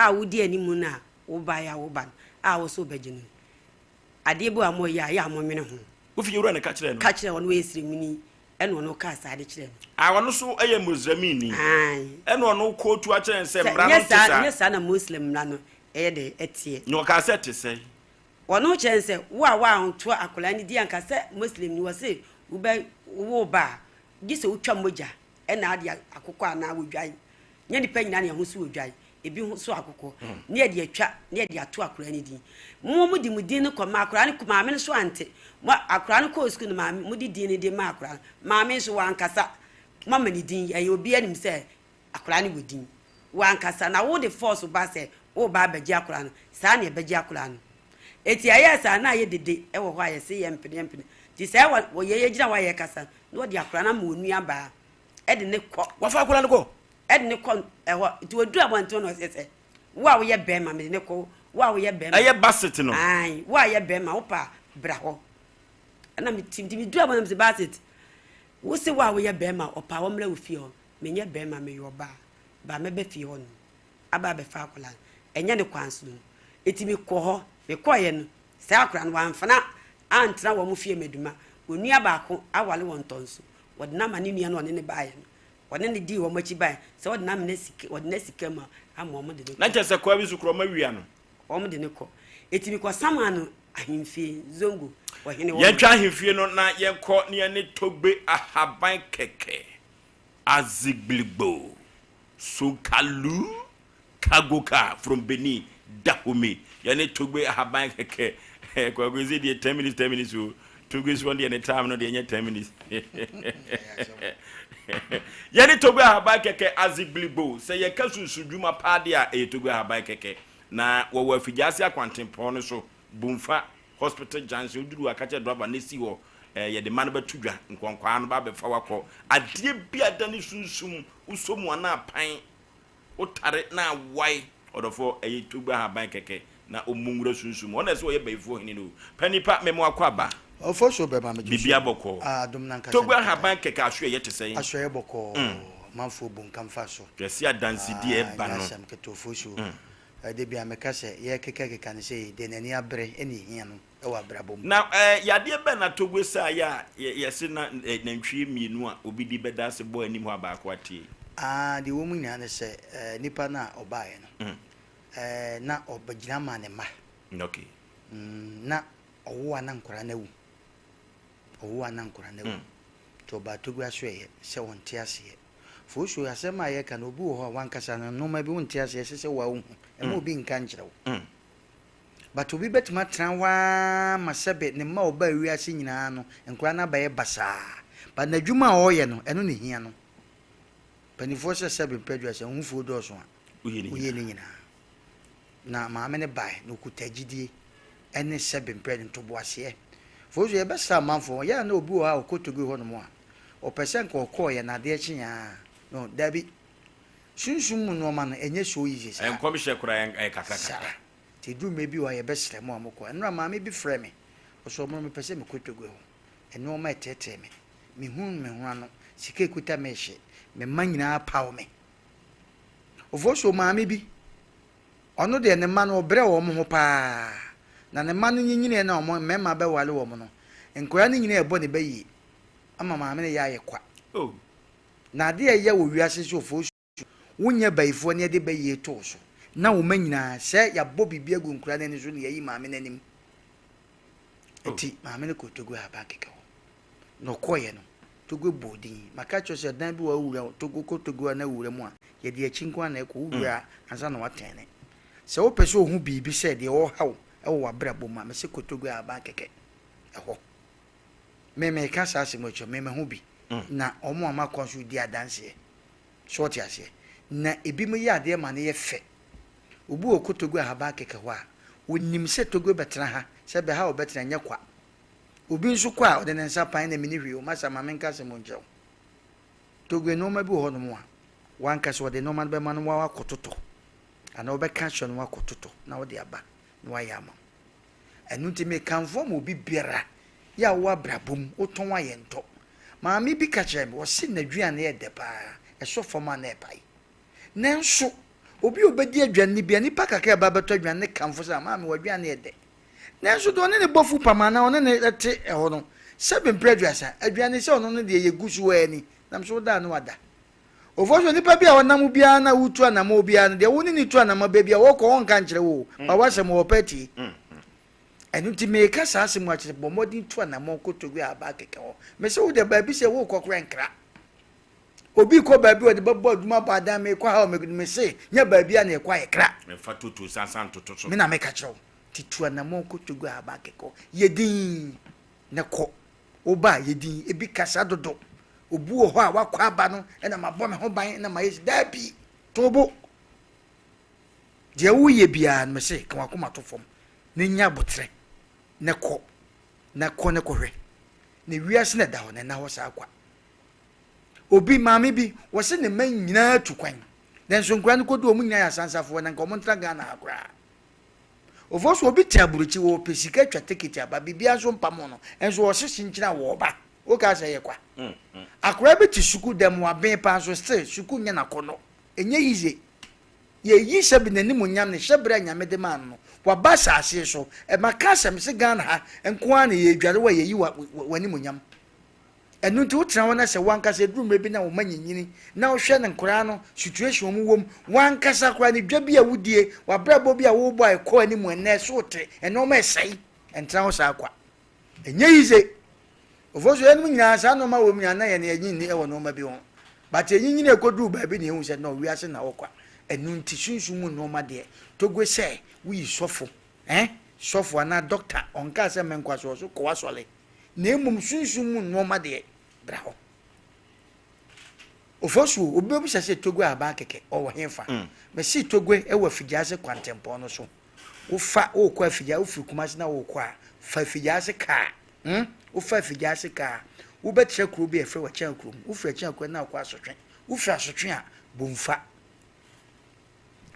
A wodi anim no a wobaeɛ a woba no a wo so wobɛgye no no, adeɛ bi wɔ a moyɛ a, ɛyɛ a monwene ho. Wo fiewura na ɛka kyerɛɛ no? Ka kyerɛɛ ɔno, ɔyɛ sremuni, ɛna ɔno kaa saa de kyerɛɛ no. A ɔno nso yɛ Muslimini. Aane. Ɛna ɔno kootu akyerɛ no sɛ Sɛ mmara no nyɛ nte saa, saa. nyɛ saa na Muslim mmara no ɛyɛ dɛn ɛteɛ. Na ɔkaa sɛ ɛte sɛn? Ɔno kyerɛ no sɛ, wo a woanto akwadaa no din anka sɛ Muslimni, wɔse wobɛ wo ba a, gye sɛ wotwa mogya ɛna ade akokɔ anaa odwan. Nyɛ nnipa nyinaa na ɛho so odwan, ebi ho so akokɔ, ne yɛde atwa ne yɛde ato akwadaa no din. Mo mo de mo din no kɔ ma akwadaa no, maame no so ante. Mo akwadaa no kɔɔ sukuu no maame mo de din no de maa akwadaa no, maame nso wankasa. Mo ama ne din, ɛyɛ obiara nim sɛ akwadaa no wɔ din. Wankasa na wo de force ba sɛ woreba abɛgye akwadaa no, saa na yɛbɛgye akwadaa no. Eti ɛyɛɛ saa na ayɛ dede wɔ hɔ a yɛse yɛmpene yɛmpene. Nti sɛ wɔ yɛ yɛgyina hɔ a yɛkasa no na wɔde akwadaa no ama onua baa de no kɔ. Wafa akwadaa no kɔ? De no kɔ ɛhɔ. Nti wɔduru abɔnten hɔ na ɔsɛ sɛ, wo a woyɛ bɛrima mede no kɔ, wo a woyɛ bɛrima. Ɛyɛ Basit no? Ae, wo a woyɛ bɛrima wopɛ a bra hɔ. Ɛna mete nti meduru abɔnten mese Basit, wo se wo a woyɛ bɛrima ɔpɛ a wɔmmra wo fie hɔ. Menyɛ bɛrima meyɛ ɔbaa, ba mɛba fie hɔ nom aba abɛfa akwadaa no. Ɛnyɛ ne kwan so no. Nti mekɔ hɔ, mekɔeɛ no, saa akwadaa no wamfana antena wɔn fie Maduma. Onua baako aware wɔ Ntɔnso. Wɔde no ama ne nua no a ɔne no baeɛ no. Wɔne no dii wɔn akyi baeɛ sɛ wɔde no amena sika, wɔde no asika mu ama wɔn de no Na kɔ. kyerɛ sɛ kwaa bi so koraa wɔawia no. Wɔn de no kɔ. Enti mekɔsamaa no ahemfie, Zongo ɔhene hɔ Yɛntwa nom. ahemfie no na yɛnkɔ na yɛne Togbe Ahaban Kɛkɛ, Azigbiligbo, Sonkalu, Kagoka from Benin, Dahomey. Yɛne Togbe Ahaban Kɛkɛ. Kwaku sɛ deɛ 10 minutes 10 minutes o. Togbe so deɛ ne time no deɛ nyɛ 10 minutes. Yɛne Togbe Ahaban Kɛkɛ Azigbiligbo. Sɛ yɛka sunsun dwuma paa deɛ a ɛyɛ Togbe Ahaban Kɛkɛ. Na wɔwɔ Afigyaase akwantempɔn no so, Bumfa Hospital Junction. Woduru a ka kyerɛ driver no si hɔ. Yɛde mma no bɛto dwa. Nkɔnkɔaa no ba abɛfa wo akɔ. Adeɛ bi a ɛda ne sunsum, wosɔ mu anaa pan Wotare na awae. Ɔdɔfoɔ, ɛyɛ Togbe ahaban kɛkɛ na ɔmmu nwura sunsum. Ɔno na ɛsɛ ɔyɛ bayifoɔ hene no o. Pɛ nipa, me mo akɔ aba. Ɔfɔ so bɛma megye Biribiara so. bɔkɔɔ. Ah, adom no ankasa Togbe na ɛkita ahaban yɛn. kɛkɛ asoɛeɛ te sɛn? Asoɛeɛ bɔkɔɔ. Amanfoɔ bu nkam fa so. Yɛse adansedie Ah, ɛba ɛnyɛ no. asɛm ketewa Ofosuo. Da biara meka sɛ, yɛrekekakeka no sei, deɛ n'ani abere na ɛhia no. wɔ abrabɔ mu. Na yadeɛ bɛn na Togo saeɛ a yɛse na nantwie mmienu a obi di bɛda ase bɔ anim hɔ a baako ateɛ yi? Ah, deɛ ɛwɔ mu nyinaa ne sɛ, nipa no a ɔbaeɛ no, na ɔbɛgyina maa ne mma. Okay. Na ɔwo a na nkwadaa no awu. Ɔwo a na nkwadaa no awu. Nti ɔbaa Togo asoɛeɛ sɛ ɔnte aseɛ. Fosuo, asɛm a yɛka no, obi wɔ hɔ a wankasa no, nnoɔma bi wonte aseɛ, ɛsɛ sɛ wo ara wohu. Mma obi nka nkyerɛ wo. But obi bɛtumi atena hɔ ara ma sɛbe ne mma a ɔbaa wiase nyinaa no, nkwadaa no abɛyɛ basaa. But n'adwuma a ɔreyɛ no, ɛno na ɛhia no. Mpanimfoɔ sɛ sɛbe mprɛdua sɛ nhufuo dɔɔso a, woyɛ ne nyinaa. Na maame no bae na ɔkuta gyidie ne sɛbe mprɛ ntoboaseɛ. Fo so yɛbɛsra amanfoɔ, yɛ a na obi wɔ hɔ a ɔkɔ Togo hɔnom a, ɔpɛ sɛ nka ɔkɔɔyɛ na adeɛ kye a, no, dabi. Sunsum mu nnoɔma no, ɛnyɛ so easy saa. Nkɔmhyɛ koraa ɛyɛ kakra Saa. kakra. Nti ɛduru mmerɛ bi wɔ hɔ a yɛbɛsrɛ mo a mokɔ. Ɛnora maame bi frɛɛ me, ɔse ɔmono mepɛ sɛ mekɔ Togo hɔ. Nnoɔma ɛteetee me. Mehunu me ho ano, sika ɛkuta me rehye, me mma nyinaa paw me. Ofosuo maame bi, ɔno deɛ ne mma no ɔbrɛ wɔn ho paa. Na ne mma no nyinyiniiɛ na wɔn mmarima bɛware wɔn no, nkwadaa no nyinaa ɛbɔ ne ba yie ama maame no yɛ ayɛ kwa. Oh. Na adeɛ a ɛyɛ wɔ wiase sɛ ofosuo Wonyɛ bayifoɔ na yɛde bayie to wo so na wo mma nyinaa sɛ yɛabɔ biribi agu nkwadaa no ani so na yɛayi maame no anim. Nti maame no kɔɔ Togo ahaban kɛkɛ hɔ. Na ɔkɔeɛ no, Togo bɔɔ din. Maka kyerɛ sɛ dan bi wɔ hɔ wura Togo kɔ Togo a na wura mu a yɛde akyi nko ara na ɛkɔ wowura a ansa na watɛne. Sɛ wopɛ sɛ ohu biribi sɛ deɛ ɔreha wo wɔ w'abrabɔ mu a mese kɔ Togo ahaban kɛkɛ ɛhɔ. Me meka saa asɛm yi kyerɛ me mahu bi na wɔn a makɔ nso di adanseɛ. So wote aseɛ? Na ebinom yɛ adeɛ ma no yɛ fɛ. Obi wɔ Kotogu ahaban kɛkɛ hɔ a, ɔnim sɛ Togo bɛtena ha, sɛ bɛ ha a ɔbɛtena nyɛ kwa. Obi nso kɔ a, ɔde ne nsa pan na menni hwee o, masa ma menka asɛm nkyerɛ wo. Togo nnoɔma bi wɔ hɔnom a, w'ankasa ɔde nnoɔma no bɛma no woakɔtotɔ, anaa wobɛka akyerɛ no woakɔtotɔ na wode aba na wayɛ ama wo. Ɛno nti mekamfo ama obi biara yɛ a wowɔ abrabɔ mu, wotɔn a yɛntɔ. Maame bi ka kyerɛɛ me, ɔse n'aduane yɛ dɛ paa, ɛsɔ fam a na ɛpae. Nanso, Obi a ɔbɛdi aduane no biara, nnipa kakra a ɛba bɛtɔ aduane no kamfo sɛ, Maame, w'aduane yɛ dɛ. Nanso deɛ ɔne ne bɔ fupam anaa ɔne no te hɔ no, sɛbe mprɛ aduasa, aduane sɛ ɔno no deɛ yɛgu so ara ni, nam so woda a na wada. Ɔfɔ so nipa bi a ɔnam biara na wotu anamɔ biara no, deɛ wo ne no tu anamɔ baabi a wɔkɔ ɔnka nkyerɛ wo o, ma w'asɛm ɔpɛ atie. Ɛno nti meka saa asɛm akyerɛ, bɔ mmɔden tu anamɔ kɔ Togo a aba kɛkɛ hɔ. Mese wo deɛ baabi sɛ wokɔ koraa nkra. Obi kɔ baabi a ɔde bɛbɔ adwuma bɔ adan mekɔ ha o mese nyɛ baabi a na ɛkɔ a yɛkra. Mfa tutu sansan ntoto so. Me na meka kyerɛ wo. Nti tu anamɔn kɔ Togo a aba kɛkɛ hɔ. Yɛ dinn na kɔ. Woba a yɛ dinn. Ebi kasa dodo. Obi wɔ hɔ a wakɔ aba no na mabɔ me ho ban na mayɛ si. Daabi! To wo bo. Deɛ woyɛ biara no mese ka w'akoma to fam na nya aboterɛ na kɔ. Na kɔ na kɔhwɛ. Na wiase na ɛda hɔ no ɛnna hɔ saa kwa. Obi, maame bi, wɔse ne mma nyinaa tu kwan. Nanso nkwadaa no kɔdu wɔn nyinaa yɛ asansafoɔ na nka wɔn ntena Ghana ha koraa. Ofo so obi te aburokyi wɔpɛ sika twa tekiti aba biribiara nso mpamo no nso wɔse kyenkyene a wɔba. Wokaa sɛ ɛyɛ kwa. Akwadaa bi te sukuu dɛm waben paa nso still sukuu nyɛ n'akɔnnɔ. Ɛnyɛ yize. Yɛyi sɛbi n'animuonyam ne hyɛberɛ a Nyame de maa no no waba asase so. Maka asɛm se Ghana ha nko ara na yɛdware wo a yɛyi w'animuonyam. Ɛno nti wotena hɔ na sɛ wankasa ɛduru mmerɛ bi na wo mma nyinyini na wohwɛ no nkoraa no situation wɔn wɔ mu wankasa koraa no dwa bi a wodie wabrabɔ bi a wobɔ a ɛkɔ anim ɛnɛ ɛso wote ɛnɔɔma ɛsɛe ɛntena hɔ saa kwa ɛnyɛ yize ofo so yɛnom nyinaa saa nɔɔma wɔ mu nyinaa na yɛn yɛnyi nni ɛwɔ nɔɔma bi ho but yɛnyinyini ɛkɔduru baabi na yɛhu sɛ no wiase na wɔ kwa ɛno nti sunsum mu nɔɔma deɛ togue sɛ woyi sɔfo eh sɔfo anaa dɔkta ɔnkaa sɛ mɛnkwa so ɔso kɔ wasɔle na mmom sunsum mu nnoɔma deɛ, bra hɔ. Ofosuo, obi bɛbisa sɛ Togo ahaban kɛkɛ, ɔwɔ hefa? Mese Togo wɔ Afigyaase kwantempɔn no so. Wofa, wokɔ Afigya, wofiri Kumasi na wokɔ a, fa Afigyaase kaa. Hmm? Wofa Afigyaase kaa, wobɛtra kuro bi a yɛfrɛ wɔ Akyɛn kurom. Wofiri Akyɛn kurom na wokɔ Asotwe. Wofiri Asotwe a, Bomfa.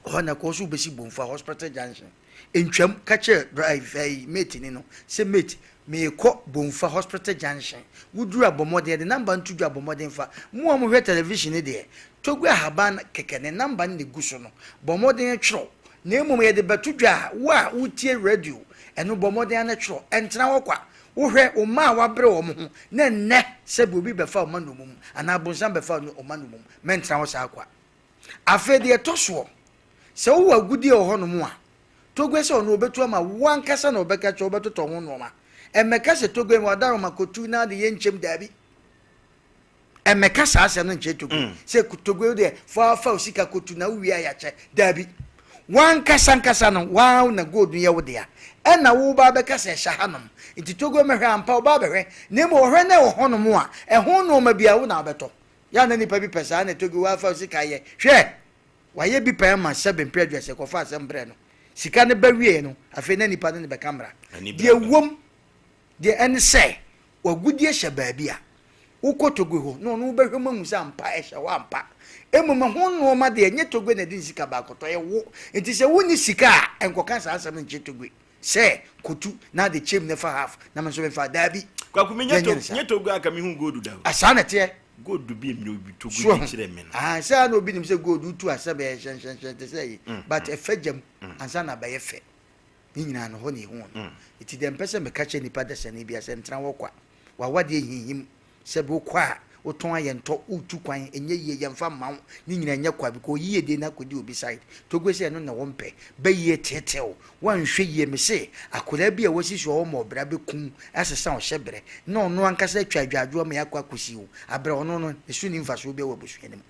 Hɔ na kɔ so wobɛsi Bomfa Hospital Junction. Ntwam, ka kyerɛ drive ɛyi mate ni no sɛ mate meekɔ Bomfa Hospital Junction. Woduru a bɔ mmɔden yɛde number no to dwa bɔ mmɔden fa. Mo a mohwɛ television no deɛ, Togbe Ahaban kɛkɛ ne number no na ɛgu so no, bɔ mmɔden twerɛ. Na mmom yɛde bɛto dwa a, wo a wotie radio ɛno bɔ mmɔden ara na twerɛ. Ɛntena hɔ kwa. Wohwɛ wo mma a woabrɛ wɔn ho na ɛnnɛ sɛbe obi bɛfa wo mma nnommum anaa bonsam bɛfa wo mma nnommum, mɛntena hɔ saa kwa. Afei deɛ ɛtɔ soɔ, sɛ wowɔ agudeɛ wɔ hɔnom a, Togue sɛ ɔno ɔbɛtu ama wo ankasa na ɔbɛka kyerɛ wobɛtotɔ ho nnoɔma. Ɛmmɛka sɛ Togue ma wadaroma kɔtu na ade yɛ nkyɛm daabi. Ɛmmɛka saa asɛm no nkyerɛ Togue mm. sɛ Togue wo deɛ fa fa wo sika kɔtu na wowie a yɛakyɛ daabi. Wankasa nkasa no waa na gold no yɛ wo dea ɛna wo ba bɛka sɛ ɛhyɛ hanom nti Togue mɛhwɛ ampa wo ba bɛhwɛ na mmom ɔhwɛ na ɛwɔ hɔnom a ɛho nnoɔma biara wo na wobɛtɔ. Yɛ a na nnipa bi pɛ saa na ɛtɔ bi wafa wo sika yɛ. Hwɛ! Wayɛ bi pɛn ama sɛbe mprɛ aduasa kɔfa asɛm brɛ no. Sika no ba wieɛ no, afei na nnipa no ne bɛka mmara. Deɛ ɛwom deɛ ɛne sɛ, w'agudeɛ hyɛ baabi a, wokɔ Togo hɔ na ɔno wobɛhwɛ mu ahu sɛ ampa ɛhyɛ hɔ ampa. Mmom ɛho nnoɔma deɛ, ɛnyɛ Togo na ɛde ne sika ba akɔtɔ, ɛyɛ wo. Nti sɛ wonni sika a, nkɔka saa asɛm no nkyerɛ Togo. Sɛ kotu na ade kyɛm na fa half na me nso me fa daabi. Kwaku me nyɛ to nyɛ togo aka me hu gold da o. Asaa na ɛteɛ. Gold bi mi obi togo bi kyerɛ me no. Ah sɛ na obi nim sɛ gold wotu asɛ bɛyɛ hyɛnhyɛnhyɛn te sɛ yi mm, but mm. ɛfɛ gyam mm. ansa na bɛyɛ fɛ. Ne nyinaa no hɔ na ehu no. Eti deɛ mpɛ sɛ meka kyerɛ nipa dasani bi asɛ ntena hɔ kwa. Wawadeɛ hinhim Sɛ bi wokɔ a wotɔn a yɛntɔ, wotu kwan ɛnyɛ yie yɛnfa mma wo, ne nyinaa ɛnyɛ kwa because yiyedie no akɔdi obi side. Togo sɛ ɛno na wɔmpɛ, bɛyie teetee wo, woanhwɛ yie mese akwadaa bi a wasi so a ɔma ɔbra bɛku wo asesa wo hyɛbrɛ na ɔno ankasa atwa adwadwoɔ ama yɛakɔ akɔsi wo abrɛ ɔno no ne so nni mfasoɔ biara wɔ abusua no mu.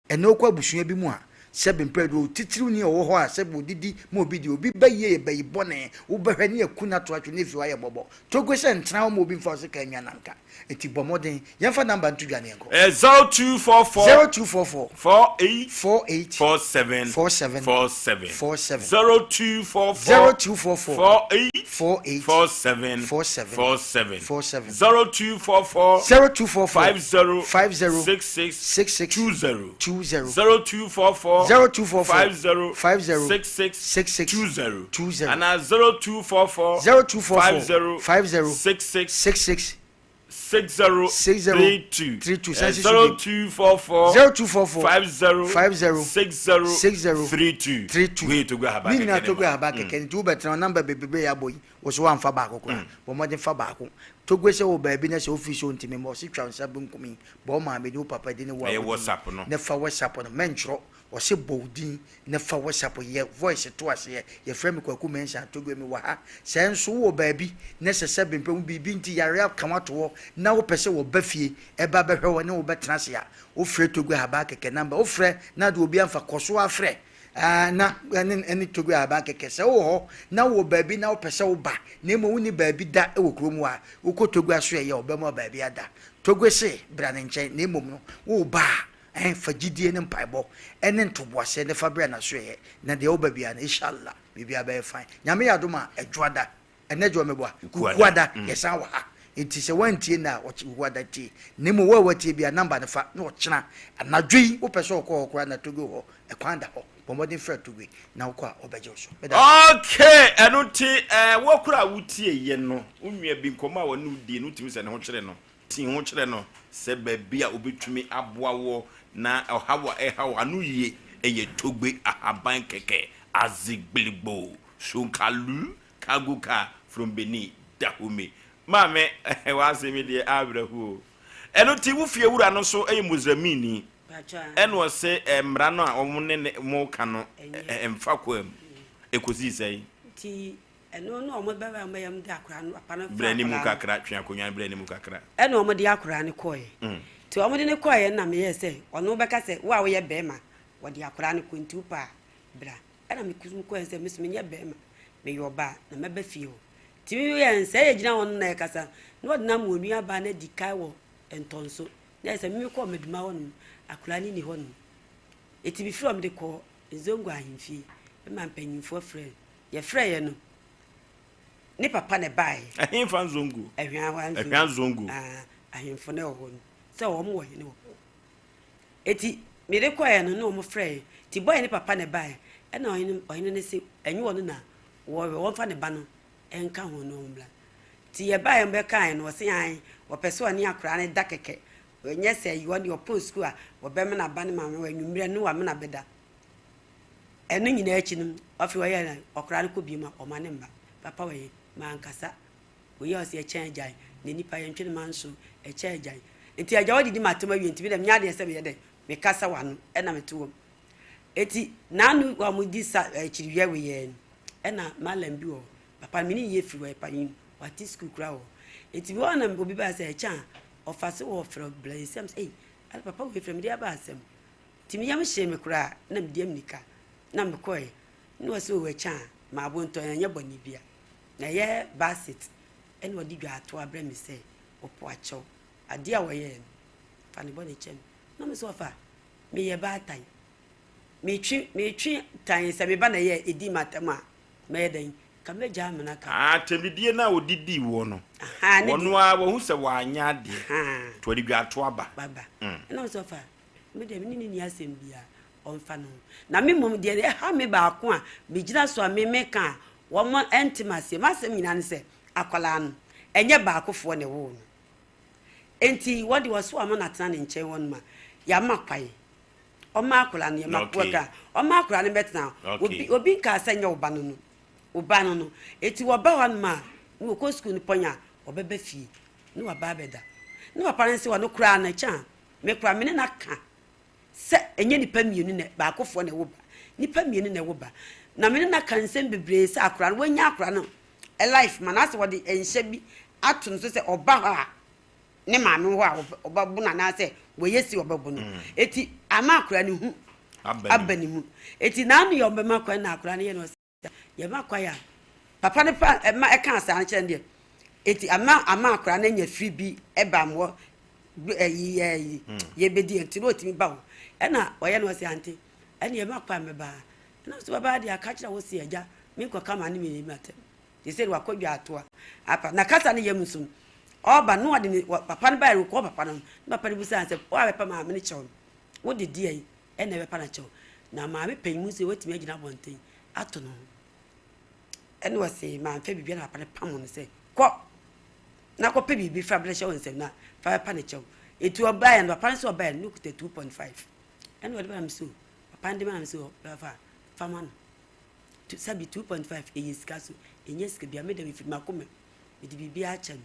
Ɛnnɛ wokɔ abusua bi mu a, sɛbe mpɛn dodoɔ, otitiriwni a ɔwɔ hɔ a sɛbe odidi ma obi deɛ, obi ba yie yɛ bayi bɔne, wobɛhwɛ ne aku no ato atwene na efie hɔ ayɛ mmɔbɔ. Togo sɛ ntena hɔ ma obi mfa wo sekan nnwa nanka. Enti bɔ mmɔden. Yɛmfa number nto dwa na yɛnkɔ. Ɛyɛ 0244. 0244. 48. 48. 47. 47. 47. 47. 0244. 0244. 48. 48. 47. 47. 47. 47. 0244. 0244. 50. 50. 66. 66. 20. 20. 0244. 0244. 50. 50. 66. 66. 20. 20. Anaa 0244. 0244. 50. 50. 66. 66. 60 60 32 32 san si so bio. 0244 0244 50 50 60 60 32 32 Wei Togo Ahaban Ne nyinaa kɛkɛ ne Togo ma. Ahaban kɛkɛ nti wobɛtena hɔ number bebrebe a yɛabɔ yi wo so woamfa baako koraa bɔ mmɔden fa baako. Togo sɛ wɔ baabi na sɛ wofii sɛ wontumi mmɔ ɔse twa wo nsa benkum yi bɔ wo maame din wo papa din ne wo a Ɛyɛ wo din WhatsApp no. na fa WhatsApp no mɛntwerɛ Ɔse bɔ wo din na fa WhatsApp yɛ voice to aseɛ, yɛfrɛ me Kwaku Mensah Togoe me wɔ ha, sɛ nso wo wɔ baabi na sɛ sɛbe mpɛ mu biribi nti yareɛ aka wo ato hɔ na wo pɛ sɛ wɔ ba fie ɛba bɛhwɛ wo ne wo bɛtena ase a, wo frɛ Togoe Ahaban Kɛkɛ number, wo frɛ na de obi amfa kɔ so ara frɛ ah na ɛne ɛne Togoe Ahaban Kɛkɛ, sɛ wo wɔ hɔ na wo wɔ baabi na wo pɛ sɛ wo ba na mmom wo nni baabi da wɔ kurom hɔ a, wo kɔ Togoe asoɛeɛ a ɔbɛma wo baabi ada, Togoe se bra ne nkyɛn na mmom no wo ba a Ɛn, fa gyidie ne mpaebɔ ne ntoboaseɛ ne fa brɛ N'asoɛeɛ, na deɛ woba biara no, Isha-Allah, biribiara bɛyɛ fine. Nyame yɛ adom a, Ɛdwoada, ɛnnɛ Dwoa meboa? Wukuada, yɛsan wɔ ha. Enti sɛ woantie nnɛ a, ɔkye, Wukuada tie. Na mmom wo a woatie biara, number no fa, na ɔkyena, anadwo yi, wopɛ sɛ wokɔ hɔ koraa na Togo hɔ, ɛkwan da hɔ. Bɔ mmɔden frɛ Togo na wokɔ a, ɔbɛgye wo so. Meda ase. Okay, ɛno nti, eh, wo koraa a wotieeɛ no, wo nua bi nkɔmmɔ a ɔne wo dii no, wotumi sɛ ne ho kyere no. Ti ho kyerɛ no sɛ baabi a obetumi aboa woɔ na ɔhaw a ɛrehaw wo ano yie yɛ Togbe ahaban kɛkɛ, Azigbiligbo, Shonkalu, Kaguka from Benin, Dahomey. Maame, w'asɛm yi deɛ awerɛho o. Ɛno nti wo fie wura no nso yɛ Muslimini ɛna ɔse mmara no a wɔn ne ne mo ka no mfa kwam. Ɛkɔsii sɛn? Nti Ɛno na wɔn bɛba a wɔbɛyɛ de akwadaa no papa no fa Brɛ ne mu akwadaa no. kakra, twe akonnwa no brɛ ne mu kakra. Ɛna wɔn de akwadaa no kɔeɛ. Nti wɔn de no kɔeɛ no na meyɛɛ sɛ ɔno bɛka sɛ wo a woyɛ barima wɔde akwadaa no kɔ nti wopɛ a bra. Ɛna me nso mekɔeɛ sɛ me nso menyɛ barima meyɛ ɔbaa na mɛba fie hɔ. Nti meyɛɛ no sɛ yɛgyina hɔ no na yɛkasa na wɔde no ama onua baa no adi kan wɔ Ntɔnso. Na ɛyɛ sɛ me mekɔɔ Maduma hɔ nom akwadaa no nni hɔ nom. Nti mefiri hɔ mede kɔɔ Nzongo ahemfie ma mpanyinfoɔ frɛɛ no. Yɛfrɛeɛ no, ne papa na ɛbaeɛ. Ɛhefa Nzongo? Ahwea Nzongo. Ahwea Nzongo. Ah, ahemfo no wɔ hɔ no, sɛ wɔn wɔ hene wɔ hɔ. Eti mede kɔeɛ no, na wɔn frɛeɛ. Ti bɔyɛ ne papa na ɛbaeɛ. Ɛna ɔhene ɔhene no se, ɛnyɛ wɔn na wɔwɛ, wɔmfa ne ba no nka ho na wɔn mmra. Ti yɛbaeɛ bɛkaeɛ no, ɔse ae, wɔpɛ sɛ ɔne akwadaa no da kɛkɛ. Ɛnyɛ sɛ ayi, ɔde ɔpɔn sukuu a, wɔbɛmena ba ne maame hɔ, anwummerɛ no wamena bɛda. Ɛno nyinaa akyi no, afei ɔyɛɛ dɛn? Ɔkoraa no kɔ bio ma ɔma ne mma. Papa wɔ he? Mankasa. Wei a ɔse ɛkyɛn agyan, na nnipa yɛntwe no manso, ɛkyɛn agyan. Nti agya wadidi m'atam awie nti me deɛ menyɛ adeɛ sɛ meyɛ dɛn? Mekasa w'ano ɛna mete wɔm. Eti n'ano a wɔdi sa akyiriwia wei yɛɛ no, ɛna malam bi wɔ hɔ. Papa me ne yɛ firi hɔ, yɛ panyin, wate sukuu koraa wɔ hɔ. Eti bi wɔ hɔ na obi baa sɛ ɛkyɛn a, ɔfa so wɔfrɛ bla esi am sɛ, ei, papa wei frɛ me de aba asɛm. Nti me yam hyee me koraa na mede ammirika na mekɔe. Na ɔse oh ɛkyɛ a maabo ntɔ ɛnyɛ bɔne bia. Na ɛyɛ Basit ɛna ɔde dwaatoa brɛ me sɛ ɔpo akyɛw adeɛ a ɔyɛɛ no fa ne bɔne kyɛ me. Na me sɛ ɔfa meyɛ baatan metwe metwe tan sɛ me ba na ɛyɛ ɛdi m'atam a mɛyɛ dɛn ka mɛgya amena ka. Atɛmdidie no a ɔde dii woɔ no, ɔno ara wahu sɛ wanyɛ adeɛ, nti ɔde dwaatoa ba. Ba. Ɛna me sɛ ɔfa Me deɛ, me ne no nni asɛm biara, ɔmfa ne ho. Na me mmom, deɛ ɛha me baako a megyina so a me meka a wɔnte me aseɛ, m'asɛm nyinaa ne sɛ, akwadaa no, ɛnyɛ baakofoɔ na ɛwoo no. Enti wɔn deɛ wɔse wɔama no atena ne nkyɛn hɔ nom a, yɛama kwan. Ɔma akwadaa no, yɛma Okay. wɔka, ɔma akwadaa no bɛtena hɔ. Okay. Obi, obi nkaa sɛ nyɛ wo ba no no, wo ba no no. Enti wɔba hɔ nom a, na wɔkɔ sukuu no pɔn a, wɔbɛba fie na wɔaba abɛda. Ne papa no nso ɔno koraa no, ɛkyɛ a, Me koraa me ne no aka sɛ ɛnyɛ nnipa mmienu na baakofoɔ na ɛwo ba, nnipa mmienu na ɛwo ba. Na me ne no aka nsɛm bebree sɛ akora no wanya akora no life ma no asɛ wɔde nhyɛ bi ato no so sɛ ɔba hɔ a ne maame hɔ a ɔbɛbo no anaasɛ wɔyɛ si ɔbɛbo no. Eti ama akora no hu aba ne mu. Eti n'ano yɛ ɔbɛma kwan na akora no yɛ no Yɛma kwan a, papa no pa ɛma ɛkaa saa no kyerɛ no deɛ, eti ama ama akwadaa no anya firi bi ɛba mmoɔ ɛyi ɛyi yɛbɛdi ɛnti na ɔtumi ba hɔ ɛna ɔyɛ no ɔsɛ ante ɛne yɛma kwan mɛba ɛna ɔsɛ bɛba deɛ aka kyerɛ wo se agya menkɔka ma ne mene matɛm te sɛ wakɔ dwa atoa apa na kasa no yam nso ɔba no ɔde ne papa no baeɛ kɔ papa no ne papa no busaa sɛ wo a bɛpa maame no kyɛw no wode deɛ yi ɛna ɛbɛpa no kyɛw na maame panyin mu sɛ watumi agyina abɔnten ato ne ho. Ɛna ɔse mamfa biribiara na papa no pamo no sɛ kɔ. Na kɔpɛ biribi fa brɛ hyɛ wo nsam na fa bɛpa ne kyɛw. Enti ɔbaeɛ no, papa no sɛ ɔbaeɛ no, na ɔkuta 2.5. Ɛna ɔde maa me sɛ o, papa no de maa me sɛ o, fa fa ma no. Sɛbi 2.5 ɛyɛ sika so, ɛnyɛ sika bia, me deɛ mefiri m'akoma mu, mede biribiara akyɛ no.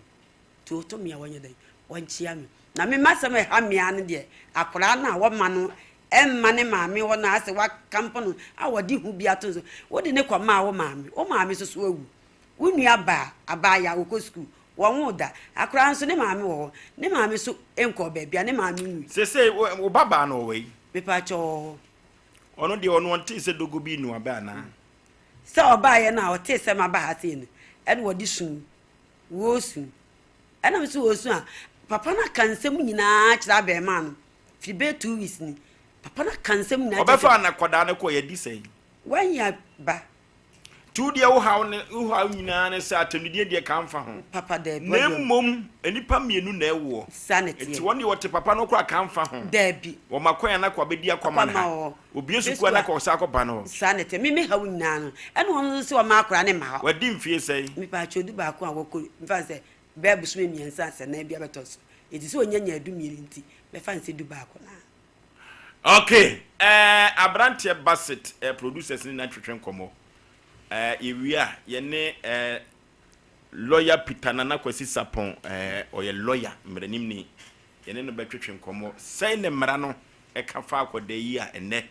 Nti ɔtɔ me a wɔnyɛ dɛn, wɔnkyea me. Na me m'asɛm a ɛha me ara ne deɛ, akwadaa no a wɔma no ɛmma ne maame hɔ no asɛ wakampo no a wɔde hu bi ato no so, wode ne kɔmaa wo maame, wo maame nso so awu. Wo nua baa, abaayewa, ɔkɔ sukuu, wɔnwoo da. Akwadaa nso ne maame wɔ hɔ, ne maame nso nkɔɔ baabi a, ne maame nwui. Seesei wo ba baa no ɔwɔ yi? Mepaakyɛw ɔwɔ hɔ. Ɔno deɛ ɔno ɔntee sɛ dogo bi nu abɛ anaa? Sɛ ɔbaeɛ no a ɔtee sɛ maba ha sei no, ɛna ɔde su, wɔresu. Ɛna me nso wɔresu a, papa no aka nsɛm nyinaa kyerɛ abɛɛmaa no, firi bɛyɛ 2 weeks ni. Papa no aka nsɛm nyinaa kyerɛ sɛ. Ɔbɛfaa na kɔdaa no kɔ yɛadi sɛn? Wanya ba. Nti wo deɛ wo haw ne wo haw nyinaa ne sɛ atɛmdidie deɛ ka mfa ho. Papa daabi. Na mmom nnipa mmienu na ɛwoɔ. Saa na ɛteɛ. Nti wɔn deɛ wɔte papa no koraa ka mfa ho. Daabi. Wɔma kwan a na kɔ abɛdi akɔma no ha. Obue sukuu a na kɔ ɔsan akɔba no hɔ. Saa na ɛteɛ. Me me haw nyinaa no ɛna wɔn nso sɛ wɔma akwadaa no mma hɔ. Wadi mfie sɛn? Mepaakyɛw 11 a wɔkɔ mfa no sɛ bɛyɛ bosome mmiɛnsa sɛ nan bi abɛtɔ so. Nti sɛ ɔnya nyaa 12 nti mɛfa no sɛ 11 no ara. Ok eh abranteɛ Bassett eh producers ne na twetwe nkɔmmɔ eh yɛwie a yɛne eh lawyer Peter Nana Kwasi Sarpong eh ɔyɛ lawyer mmaranimni yɛne no bɛtwetwe nkɔmmɔ sɛn ne mmara no ɛka fa akwadaa yi a ɛnɛ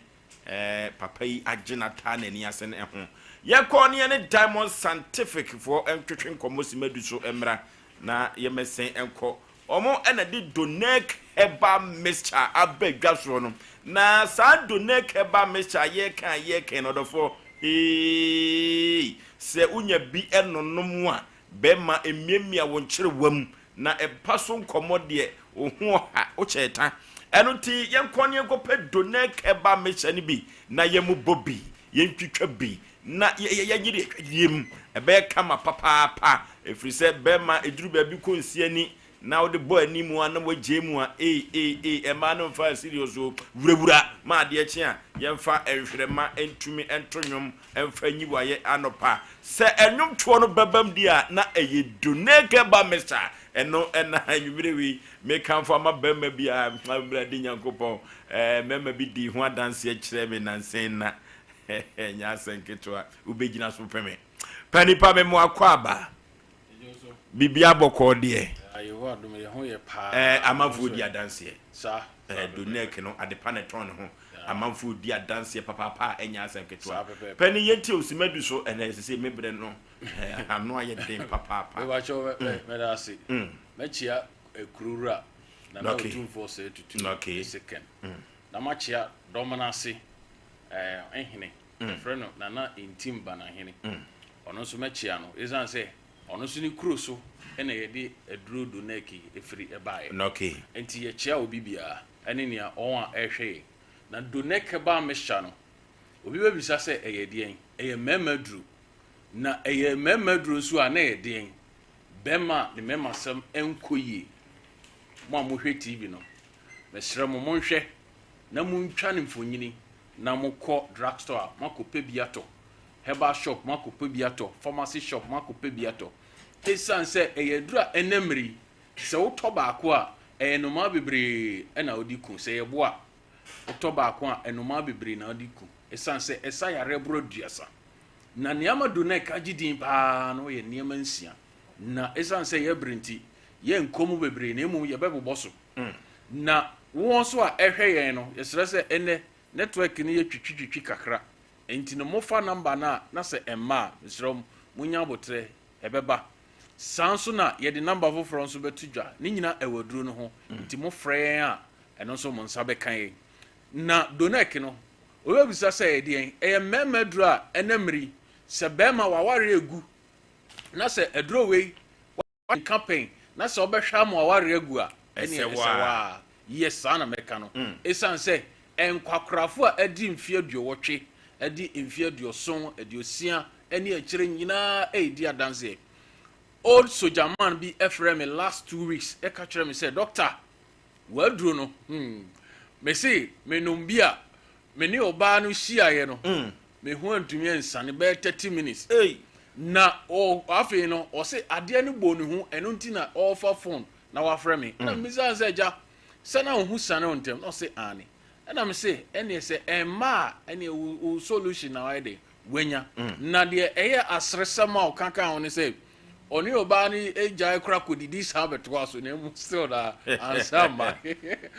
eh papa yi agye no ataa n'ani ase no ho. Yɛkɔ ne yɛne Diamond Scientific foɔ ntwetwe nkɔmmɔ simadu so mmra na yɛmɛsɛn nkɔ Wɔn na de Donec Herbal Mixture aba dwa soɔ no. Na saa Donec Herbal Mixture a yɛreka a yɛreka yi no, ɔdɔfoɔ, eeii, sɛ wonya bi nonom a, bɛrima mmiamia wo nkyerewa mu, na ɛpa so nkɔmmɔ deɛ, wo ho ɔha, wokyɛɛ ta. Ɛno nti, yɛnkɔ na yɛnkɔpɛ Donec Herbal Mixture no bi na yɛmmobɔ bi, yɛntwitwa bi, na yɛnyere yɛn mu. Ɛbɛyɛ kama papaapa, ɛfiri sɛ bɛrima ɛduru baabi kɔ nsi ani na wode bɔ anim a na wagyae mu a, ei ei ei, mmaa no mfa serious o, wurawura ma adeɛ kye a yɛmfa nhwerɛma ntumi nto nnwom mfa nyi wayɛ anɔpa. Sɛ nnwomtoɔ no bɛbam deɛ a na ɛyɛ Doneke ba Mesa, ɛno na anwummerɛ wei mekamfo ama bɛrima bi a Awurade Nyankopɔn, mmarima bi dii ho adanseɛ kyerɛɛ me nansa yi na Ɛnyɛ asɛm ketewa. Wobɛgyina so pɛ me. Pɛ nipa me mo akɔ aba. Biribi abɔkɔɔ deɛ. Yehowa dom yɛ ho yɛ paa. Ɛɛ amanfoɔ di adanseɛ. Saa. Ɛɛ Donek no adepa na ɛtɔn ne ho. Amanfoɔ di adanseɛ papaapa a ɛnyɛ asɛm ketewa. Pɛ ne yɛntie osimadu so ɛnɛ sese me brɛ no ano ayɛ den papaapa. Mebakyɛw mɛda ase. Mɛkyia kuro wura Nana Otumfoɔ Osei Tutu the second. Na makyia dɔm no ase hene, yɛfrɛ no Nana Ntim Banahene. Ɔno nso mɛkyea no, ɛsiane sɛ ɔno nso ne kuro so na yɛde aduro Donɛki firi baeɛ. Nti yɛkyea obi biara ne nea wɔn a ɛrehwɛ yɛn. Na Donɛk herbal mixture no, obi bɛbisa sɛ ɛyɛ deɛn? Ɛyɛ mmarima aduro. Na ɛyɛ mmarima aduro nso a na ɛyɛ deɛn? Bɛrima a ne mmarimasɛm nkɔ yie. Mo a mohwɛ TV no, mesrɛ mo monhwɛ na montwa no mfonini na mokɔ drug store a moakɔpɛ bi atɔ, herbal shop moakɔpɛ bi atɔ, pharmacy shop moakɔpɛ bi atɔ. Esiane sɛ ɛyɛ aduru a ɛnnɛ mmere yi, sɛ wotɔ baako a, ɛyɛ nnomaa bebree na wode ku. Sɛ ɛyɛ boa a, wotɔ baako a, nnomaa bebree na wode ku. Esiane sɛ ɛsa yareɛ boro 30. Na nea ama Donec agye din paa no yɛ nneɛma nsia. Na esiane sɛ yɛn bere nti, yɛrenkɔ mu bebree na mmom yɛbɛbobɔ so. Na wo nso a ɛhwɛ yɛn no, yɛsrɛ sɛ ɛnnɛ network no yɛ twitwitwitwi kakra, enti no mofa number no a na sɛ ɛmma a, mesrɛ mo monya aboterɛ, ɛbɛba. Saa nso na yɛde number foforɔ nso bɛto dwa, ne nyina ɛwɔ aduro no ho, nti mofrɛ yɛn a, ɛno nso mo nsa bɛka yɛn. Na Donec no, obi bɛbisa sɛ ɛyɛ deɛn? Ɛyɛ mmarima aduro a ɛnɛ mmere yi, sɛ barima w'awareɛ regu na sɛ aduro wei Nka pɛn na sɛ wobɛhwɛ ama w'awareɛ agu a, ɛneɛ ɛsɛ wo ara. Yes, saa na mɛka no. Ɛsiane sɛ nkwakorafoɔ a adi mfeɛ aduɔwɔtwe, adi mfeɛ aduɔson, aduosia ne akyire nyinaa redi adanseɛ. Old soja man bi frɛɛ me last 2 weeks ka kyerɛɛ me sɛ, Doctor, w'aduro no, hmm, mese menom bi a, me ne ɔbaa no hyiaeɛ no, me ho antumi ansiane bɛyɛ 30 minutes. Na ɔ afei no ɔse adeɛ no bɔ ne hu, ɛno nti na ɔrefa phone na wafrɛ me. Na mbisa sɛ, agya, sɛ na wo ho sane wo ntɛm? Na ɔse aane. Ɛna me se ɛneɛ sɛ ɛmma a, ɛneɛ wo solution na wayɛ de wanya. Na deɛ ɛyɛ aseresɛm a ɔka ka ho ne sɛ ɔne ɔbaa no gyae kora kɔdidi saa bɛtoa so, na emu still na ansa ma.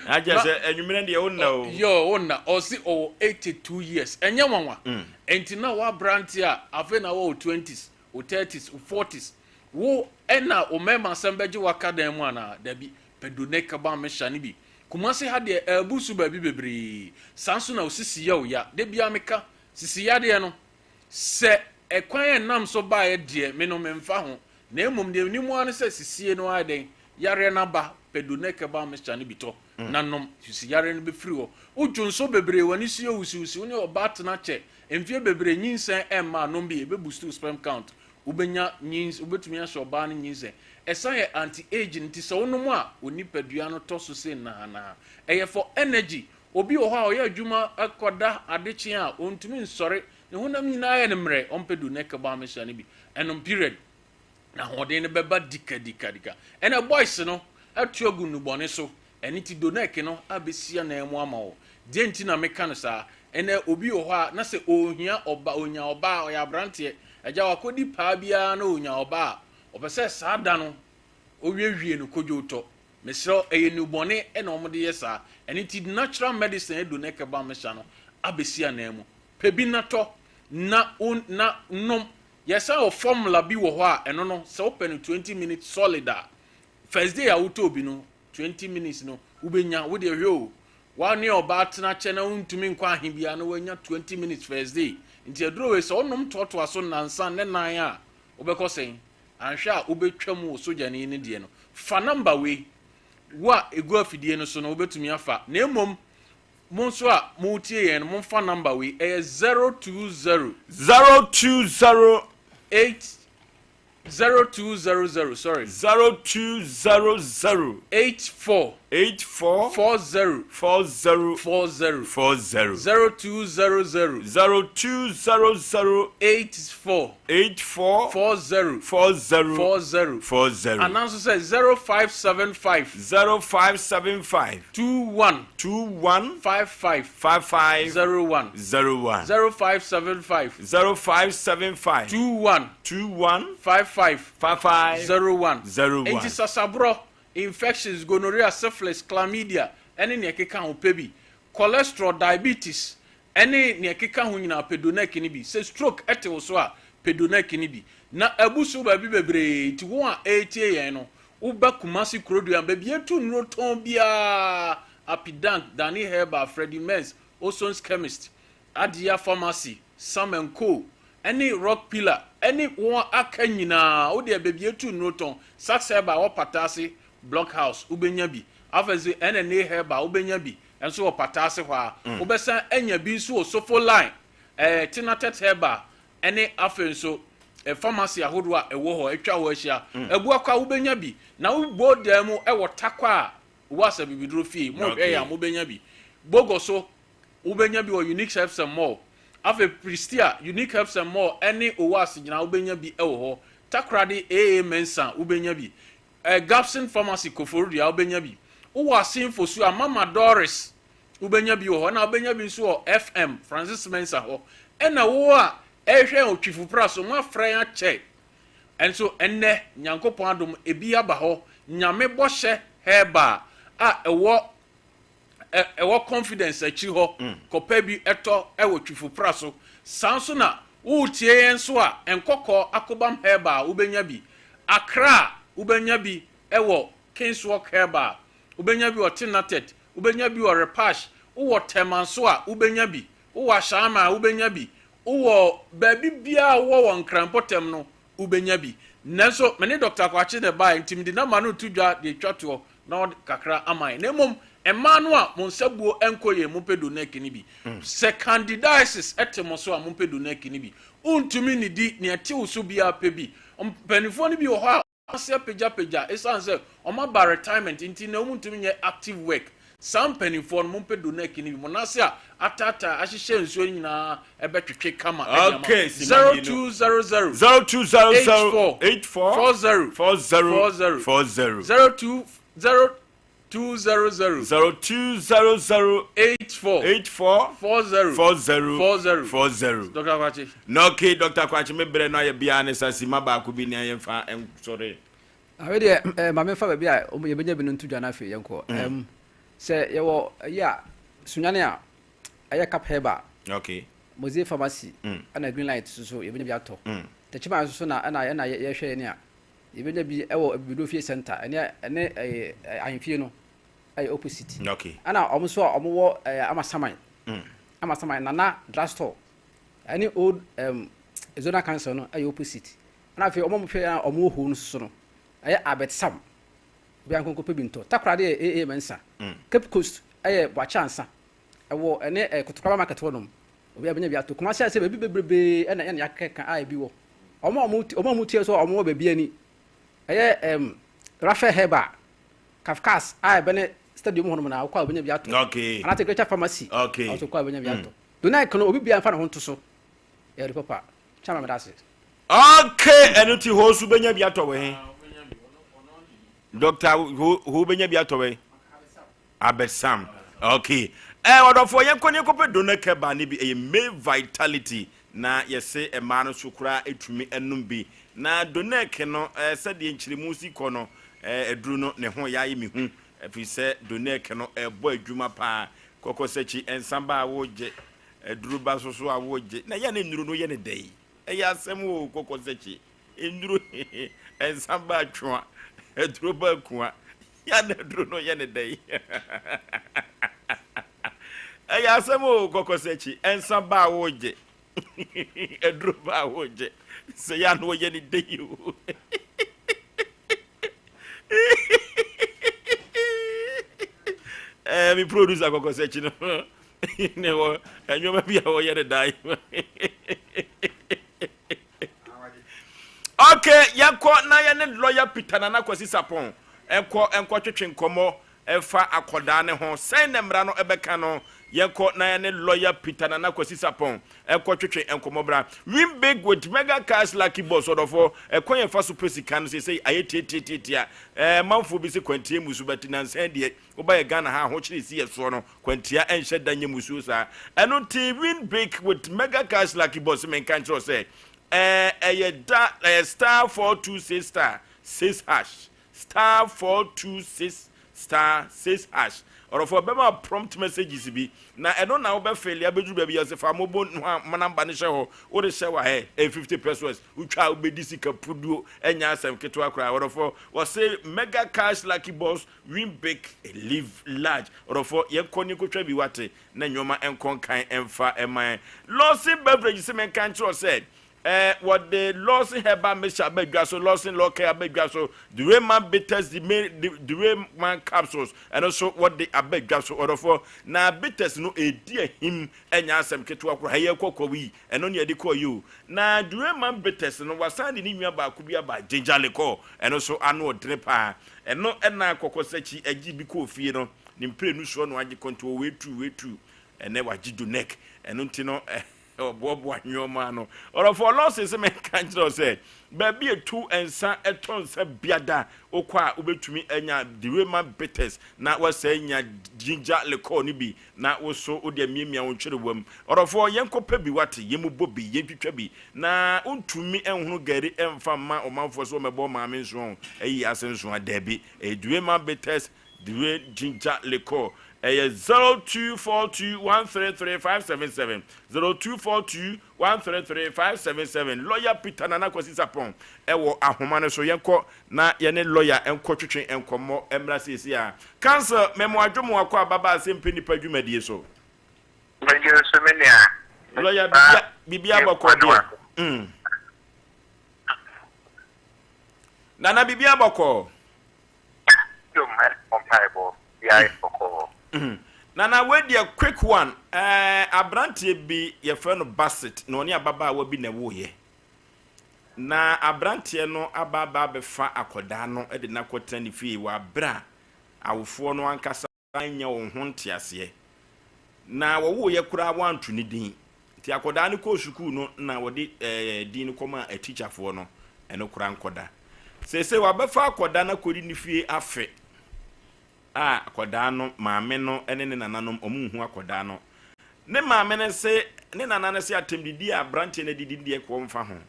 Agye sɛ anwummerɛ deɛ wonna o. Yo, wonna. Ɔse ɔwɔ 82 years, ɛnyɛ nwanwa. Enti na woaberante a afei na wɔwɔ 20s, wo 30s, wo 40s, wo ɛna wo mmarima asɛm bɛgye waka dan mu anaa? Dabi, pɛdo kaba mehyɛ no bi. Kumase ha deɛ, ɛɛbu so baabi bebree saa nso na osisi yɛ wo ya. De bia meka sisi yadeɛ no sɛ ɛkwan yɛ nam so baeɛ deɛ, me no memfa ho, na mmom deɛ nimu ara ne sɛ sisie no ayɛ dɛn yareɛ no aba. Pɛdo ne kaba mehyɛ no bi tɔ na nom, sisi yareɛ no bɛfiri hɔ. Wodwo nso bebree, w'ani so yɛ wusiwusi, wo ne ɔbaa tena kyɛ mfie bebree, nyinsɛn ɛmma, nom bi, ɛbɛboost sperm count, wobɛnya nyins, wobɛtumi ahyɛ ɔbaa no nyinsɛn. Ɛsan yɛ anti aging, nti sɛ wonom a, wo nipadua no tɔ so se nahanaha. Ɛyɛ for energy. Obi wɔ hɔ a ɔyɛ adwuma ɛkɔda adekye a ɔntumi nsɔre, ne honam nyinaa yɛ no mmerɛ, ɔmpɛ do ne kɛbɔ amehyia no bi ɛnom period na ahoɔden no bɛba dikadikadika. Ɛna boys no atu agu nnubɔne so, ɛne ti Donek no abɛsi anan mu ama wɔ deɛ nti na meka no saa. Ɛnɛ obi wɔ hɔ a na sɛ ɔhia ɔba, ɔnya ɔba a ɔyɛ aberanteɛ, agya wakɔdi paa biara na ɔnya ɔba a ɔpɛ sɛ saa da no ɔwiewie no kodwo tɔ. Mesrɛ, ɛyɛ nnubɔne ɛna wɔde yɛ saa. Ɛne ti natural medicine Donek ba mehyɛ no abɛsi anan mu. Pɛ bi natɔ na na nom. Yɛsan wɔ formula bi wɔ hɔ a ɛno no sɛ wopɛ no 20 minutes solid a, first day a wotɔ bi no, 20 minutes no wobɛnya. Wode hwɛ o, wa ne ɔbaa tena kyɛ na wontumi nkɔ ahe biara na wanya 20 minutes first day. Nti aduro wei sɛ wonom toatoa so nansa ne nan a, wobɛkɔ sɛn anhwɛ a wobɛtwa mu wɔ sogyani no deɛ no. Fa number wei wo a ɛgu afidie no so no, wobɛtumi afa. Na mmom mo nso a motie yɛn no, momfa number wei, ɛyɛ 020 020 8 0200, sorry. 0200 84 84 40 40 40 40 0200 0200 84 84 40 40 40. 40. Ananso sɛ 0575 0575 21 21 55 55 01. 01. 0575 0575 21 21 55 55 01. 01. Nti sasaborɔ, infections, gonorrhea, syphilis, chlamydia ɛne nea ɛkeka ho, pɛ bi. Cholesterol, diabetes ɛne nea ɛkeka ho nyinaa, pɛ Donek no bi. Sɛ stroke ɛte wo so a, pɛ Donek no bi. Na abu so baabi bebree, nti wɔn a ɛretie yɛn no, woba Kumasi Kurodua, baabi etu nnuro tɔn biara, Apidank, Dani Herbal, Freddie Mens, Osons Chemist, Adia Pharmacy, Sam and Co ɛne Rock Pillar ɛne wɔn aka nyinaa, wodeɛ baabi etu nnuro tɔn, Sax Herbal wɔ Pataase Block House, wobɛnya bi. Afei nso NNA Herbal, wobɛnya bi nso wɔ Pataase hɔ a. Wobɛsan anya bi nso wɔ Sofo Line, Tinatet Herbal ɛne afei nso pharmacy ahodoɔ a ɛwɔ hɔ atwa hɔ ahyia. Abuakwa wobɛnya bi, na wobɔ dan mu ɛwɔ Takwa a wɔ asa bibiduro fie mo hwɛ yɛ a, mobɛnya bi. Bogo so wobɛnya bi wɔ Unique Herbs and More. Afei Prestea, Unique Herbs and More ɛne Owo Asegyina, wobɛnya bi ɛwɔ hɔ. Takoradi, AA Mensa, wobɛnya bi. Gapson Pharmacy, Koforidua, wobɛnya bi. Wowɔ Asenfo so a, Mama Doris, wobɛnya bi wɔ hɔ, na wobɛnya bi nso wɔ FM Francis Mensa hɔ. Ɛna wo a ɛhwɛ Otwifo Pra so, mo afrɛ yɛn akyɛ ɛnso ɛnnɛ Nyankopɔn adom ebi aba hɔ. Nyame Bɔhyɛ Herbal a ɛwɔ Confidence akyi hɔ, kɔpɛ bi ɛtɔ ɛwɔ Twifo Pra so. Saa nso na woretie yɛn nso a, Nkɔkɔ, Akobam Herbal, wobɛnya bi. Accra, wobɛnya bi ɛwɔ Kingswalk Herbal, wobɛnya bi wɔ Tinatet, wobɛnya bi wɔ Repash. Wowɔ Tɛma nso a, wobɛnya bi. Wowɔ Ahyɛama a, wobɛnya bi. Wowɔ baabi biara a wowɔ wɔ Nkranpɔtɛm no, wobɛnya bi. Nanso me ne Dr Kwakye na ɛbaeɛ, nti mede number no to dwa de atwa toɔ na ɔde kakra ama yɛn. Na mmom mmaa no a mo nsa buo nkɔ yɛn, mompɛ Donek no bi. Sɛ candidiasis ɛte mo so a, mompɛ Donek no bi. Wontumi nnidi, nea ɛte wo so biara, pɛ bi. Mpanimfoɔ no bi wɔ hɔ a ase apagyapagya ɛsiane sɛ ɔmo aba retirement nti na ɔmo ntumi nyɛ active work. Saa mpanimfoɔ no, mompɛ Donek no bi, mo nan ase a ataataa ahyehyɛ nsuo no nyinaa ɛbɛtwetwe kama de ama. Okay, sima mmienu. 0200 0200 84 84 40 40 40 40 02 0200 0200 84 84 40 40 40. 40. Dr. Kwakye. Na okay, Dr. Kwakye, me brɛ no ayɛ biara ne sa sima baako bi nea yɛmfa nsɔre. Afei deɛ eh, ma memfa baabi a yɛbɛnya bi no nto dwa no afei yɛnkɔ. Mm. Sɛ yɛwɔ ayi a Sunyani a ɛyɛ Cap Herbal, okay. Mozie Pharmacy, ɛna Green Light nso so yɛbɛnya bi atɔ. Techiman nso so na ɛna ɛna yɛhwɛ yɛn a yɛbɛnya bi ɛwɔ Abibido Fie Center ɛne ɛne ɛyɛ ahemfie no ɛyɛ opposite. Okay. Ɛna wɔn nso a wɔwɔ ɛɛ Amasaman, Amasaman Nana Drugstore ɛne Old Zonal Council no ɛyɛ opposite. Ɛna afei wɔn a wɔhwɛ yɛn a wɔwɔ hoo no nso so no ɛyɛ Albert Sam. Obiara nkɔ nkɔpɛ bi ntɔ. Takoradi yɛ AA Mensah. Cape Coast yɛ Boakye Ansah. Ɛwɔ ɛne ɛɛ Kotokuraba market hɔ nom. Obiara bɛnya bi atɔ. Kumasi ayɛ sɛ baabi bebrebee ɛna ɛna yɛakeka a ebi wɔ. Wɔn a wɔn wɔn a wɔtie nso a wɔwɔ baabi ani. Ɛyɛ ɛɛm Raphael Herbal, Kafkas a ɛbɛne stadium hɔ nom na wokɔ a wobɛnya bi atɔ. Okay. Anaasɛ Greater Pharmacy. Okay. Ɔno nso wokɔ a wobɛnya bi atɔ. Donaik no obi biara mfa ne ho nto so. Ɛyɛ ade papa. Chairman meda ase. Okay, ɛno ti hɔ so bɛnya bi atɔ wɔ he? Doctor hɔ bɛnya bi atɔ wɔ he? Abɛsam. Okay. Eh, ɔdɔfoɔ yɛnkɔ ne yɛnkɔpɛ donor kɛba ne bi ɛyɛ May Vitality na yɛse mmaa no so koraa ɛtumi ɛnom bi na donor no eh, sɛdeɛ nkyerɛmu si kɔ no eh, aduru no ne ho yɛayɛ me hu ɛfiri sɛ donor no ɛbɔ adwuma paa kɔkɔ sɛkyi ɛnsa ba a wogye aduru ba so so a wogye na yɛ ne nnuru no yɛ ne dɛ Ɛyɛ asɛm oo kɔkɔsakyi, nnuro hehe, nsa ba atwoa, aduro ba akua, ya na aduro no yɛ ne dɛn? Ɛyɛ asɛm oo kɔkɔsakyi, nsa ba a wogye, aduro ba a wogye, sɛ ya na wɔyɛ ne dɛn oo. Ɛɛ mi producer kɔkɔsakyi no. ne wɔ nneɛma bi a wɔyɛ no dan okay yɛnkɔ na yɛne lawyer Peter Nana Kwasi Sapon ɛnkɔ ɛnkɔ twetwe nkɔmmɔ ɛfa akɔdaa ne ho sɛn na mmara no ɛbɛka no yɛnkɔ na yɛne lawyer Peter Nana Kwasi Sapon ɛnkɔ twetwe nkɔmmɔ bra win big with mega cash lucky boss ɔdɔfoɔ ɛkwan yɛfa so pɛ sika no sɛ ayɛ tiatiatiatia ɛɛ manfoɔ bi sɛ kwantie mu so bɛte nansan deɛ Woba yɛ Ghana ha a ahokyere si yɛ soɔ no, kwantia ɛnhyɛ da nyɛ musuo saa. Ɛno nti win big with mega cash lucky boss menka nkyerɛ wo sɛ ɛɛ ɛyɛ da ɛyɛ star 426 star 6 hash star 426 star 6 hash ɔrɔfoɔ bɛma prompt messages bi na ɛno na wobɛfele abɛduru baabi yɛ sɛ fa mobo no a namba no hyɛ hɔ wode hyɛ wɔ hɛ ɛyɛ 50 pesos wotwa a wobɛdi sika puduo ɛnyɛ asɛm ketewa koraa ɔrɔfoɔ wɔse mega cash lucky boss Win big, live large. Ɔdɔfoɔ, yɛnkɔ ne nkɔtwa bi wate, na nneɛma nkɔ nkan mfa mma yɛn. Lawson Beverage se menka nkyerɛ wo sɛ, eh, wɔde Lawson Herbal Mixture aba dwa so, Lawson Lawcare aba dwa so, Dureman Bitters, Dureman Capsules, ɛno nso wɔde aba dwa so, ɔdɔfoɔ. Na bitters no, ɛredi ahim, ɛnyɛ asɛm ketewa koraa, ɛyɛ kɔkɔɔ yi, ɛno ne yɛde kɔɔ yi o. Na Dureman Bitters no, wasan de ne nua baako bi aba, Ginger Liqueur, ɛno nso ano ɔdene paa. Ɛno na kɔkɔsakyi agye bi kɔɔ fie no, ne mprenu soɔ na wagye kɔnti wɔ wei tu wei tu, ɛnɛ wagye Donek, ɛno nti no ɔboaboa nneɛma ano. Ɔdɔfoɔ Lawson sɛ menka nkyerɛ wo sɛ baabi etu nsa ɛtɔ nsa biada wokɔ a wobɛtumi anya Direma bitters na wasɛ nya ginger liqueur no bi na wo so wode amiamia wo ntwerewam. Ɔdɔfoɔ yɛnkɔpɛ bi wate, yɛmmobɔ bi, yɛntwitwa bi Na wontumi nhono gari mfa mma ɔmanfoɔ sɛ wɔmmɛbɔ maame nsoa o, ayi ase nsoa, daabi. Ɛyɛ Duema Bitters Due Ginger Liqueur. Ɛyɛ 0242133577, 0242133577. Lɔya Peter Nana Kwasi Sarpong wɔ ahoma no so. Yɛnkɔ na yɛne lɔya nkɔtwetwe nkɔmmɔ mmra seesei ara. Counsel, Memoadwo mo akɔ ababaa Asɛmpɛ Nnipa dwumadie so. Megye wo so me nua. Lawyer bibia bibia bɔkɔ deɛ. Mm. Nana bibia bɔkɔ. Dom mpaebɔ bia bɔkɔ. Mm. Nana wei deɛ quick one. Eh, abranteɛ bi yɛfrɛ no Bassett na ɔne ababaawa bi na ɛwoeɛ. Na abranteɛ no aba aba abɛfa akɔdaa no de no akɔtena ne fie wɔ aberɛ a awofoɔ no ankasa. Annya wɔn ho nteaseɛ. Na wɔwoeɛ koraa wɔanto ne din. Nti akwadaa no kɔɔ sukuu no na wɔde ɛɛ din no kɔmaa atikyafoɔ no. Ɛno koraa nkɔda. Seesei wabɛfa akwadaa no akɔdi ne fie afe a akwadaa no maame no ne ne nananom wɔn nhu akwadaa no. Ne maame no se ne nana no se atɛmdidi a aberanteɛ no adidi no deɛ kɔ mfa ho.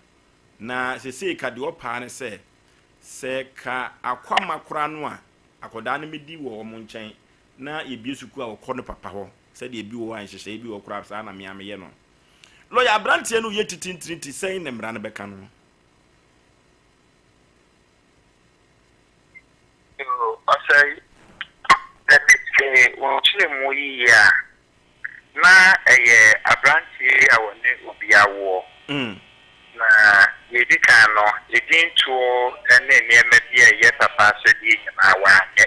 Na seesei ka deɛ ɔpaa ne sɛ sɛ ka akwama koraa no a Akwadaa no medi wɔ wɔn nkyɛn na yɛbue sukuu a ɔkɔ ne papa hɔ sɛdeɛ ebi wɔ hɔ a nhyehyɛeɛ bi wɔ hɔ koraa saa na me ara meyɛ no. Lɔya aberanteɛ no yɛ titintiri sɛn na mmara no bɛka no? Yoo, Ɔsɛe, sɛ mete wo nkyerɛmu yi yie a, na ɛyɛ aberanteɛ yi a ɔne obi awoɔ. Na deɛ ɛdi kan no, edin toɔ ne nneɛma bi a ɛyɛ papa asɛdeɛ nyinaa, wanyɛ.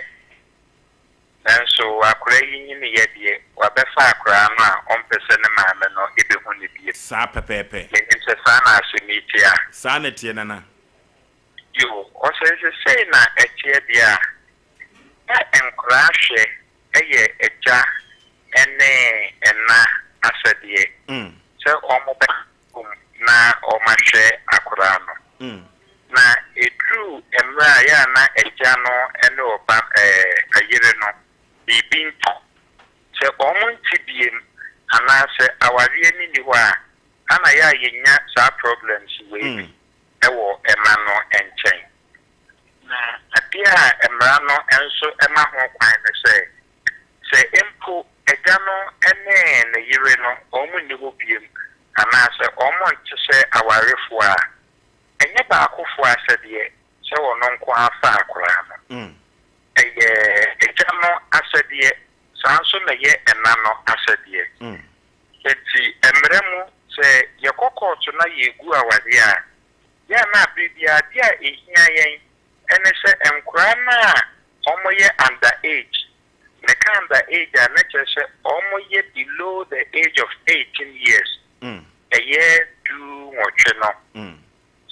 Nanso akwadaa yi nyiniiɛ deɛ, wabɛfa akwadaa no a ɔmpɛ sɛ ne maame no bɛhu no bio. Saa pɛpɛɛpɛ. Menim sɛ saa na asɛm yi teɛ a. Saa na ɛteɛ, Nana. Yoo, ɔsɛ sɛ sei na ɛteɛ deɛ a, na nkwadaa hwɛ yɛ agya ne ɛna asɛdeɛ sɛ wɔbɛbom na wɔahwɛ akwadaa no. Na ɛduru mmerɛ a yɛ a na agya no ne ɔba ɛɛ yere no biribi nti, sɛ wɔnte biem anaa sɛ awareɛ no nni hɔ a, ana yɛ a yɛnya saa problems wei bi wɔ ɛma no nkyɛn. Na adeɛ a mmara no nso ma ho kwan ne sɛ, sɛ mpo agya no ne ne yere no wɔn nni hɔ bio anaasɛ wɔnte sɛ awarefoɔ a, ɛnyɛ baakofoɔ asɛdeɛ sɛ ɔno nko ara fa akwadaa no. Ɛyɛ agya no asɛdeɛ, saa nso na ɛyɛ ɛna no asɛdeɛ. Enti mmara mu, sɛ yɛkɔ kɔɔto na yɛregu awareɛ a, yɛ a na berɛ biara adeɛ a ɛhia yɛn ne sɛ nkwadaa no a wɔyɛ under age, meka under age a na kyerɛ sɛ wɔyɛ below the age of 18 years, ɛyɛ 18 no.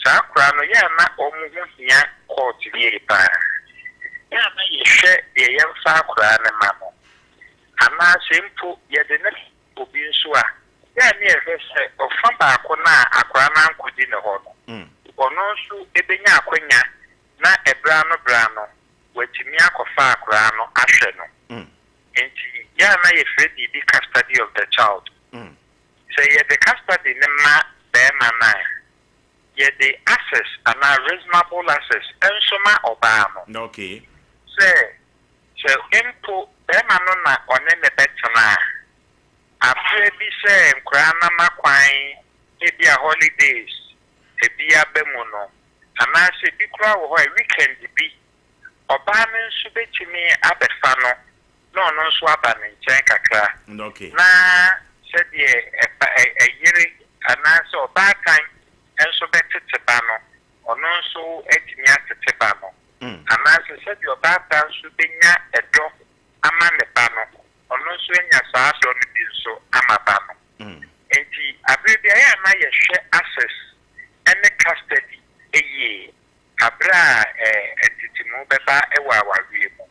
Saa akwadaa no, yɛ a na wɔn ho hia court yie paa. Yɛ a na yɛhwɛ deɛ yɛmfa akwadaa no ma no. Anaasɛ mpo yɛde ne obi nso a, yɛ a na yɛhwɛ sɛ ɔfa baako no a akwadaa no ankɔdi ne hɔ no, ɔno nso bɛnya akwanya na ɛberɛ ano berɛ ano watumi akɔfa akwadaa no ahwɛ no. Nti yɛ a na yɛfrɛ biribi custody of the child. Sɛ yɛde custody ne ma bɛrima no a, yɛde access anaa reasonable access nso ma ɔbaa no. Sɛ mpo bɛrima no na ɔne ne bɛtena a, aberɛ bi sɛ nkwadaa nam akwan, ebi a holidays ebi aba mu no, anaasɛ ebi koraa wɔ hɔ a weekend bi, ɔbaa no nso bɛtumi abɛfa no na ɔno nso aba ne nkyɛn kakra. Na sɛdeɛ ɛba ɛyere anaasɛ ɔbaatan nso bɛtete ba no, ɔno nso atumi atete ba no. Anaasɛ sɛdeɛ ɔbaatan nso bɛnya ɛdɔ ama ne ba no, ɔno nso anya saa dɔ no bi nso ama ba no. Nti abere bi a yɛ a na yɛhwɛ access ne custody yie abere a ntetemu bɛba wɔ awareɛ mu.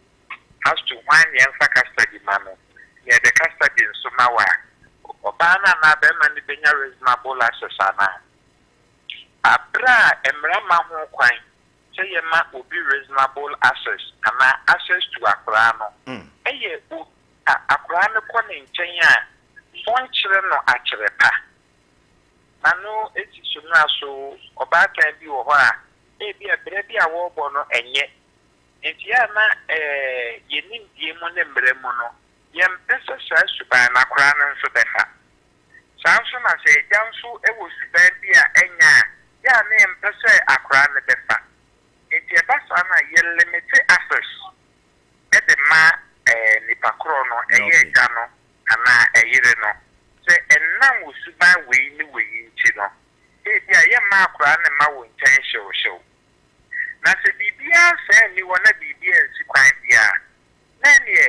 As to hwan ne yɛmfa custody ma no, na yɛde custody nso ma wɔ a, ɔbaa no anaa bɛrima no bɛnya reasonable access anaa. Abere a mmara ma ho kwan sɛ yɛma obi reasonable access anaa access to akwaraa no, ɛyɛ obi a akwaraa no kɔ ne nkyɛn a ɔnkyerɛ no akyerɛ pa. Na no esi so no aso ɔbaatan bi wɔ hɔ a ebi a berɛ bi a wɔrebɔ no ɛnyɛ. Nti a na yɛn nimdeɛ mu ne mmerɛ mu no, yɛmpɛ sɛ saa suban no akwaraa no nso bɛfa. Saa nso na sɛ agya nso wɔ suban bi a ɛnyɛ a, yɛ a na yɛmpɛ sɛ akwaraa no bɛfa. Nti ɛba saa no a, yɛ limit access de ma nipa korɔ no, ɛyɛ agya no anaa ɛyere no. Sɛ ɛnam wo suban wei ne wei nti no, ebi a yɛmma akwaraa no mma wo nkyɛn hyewhyew. Na sɛ biribiara saa nni hɔ na biribiara nsi kwan biara, na ɛneɛ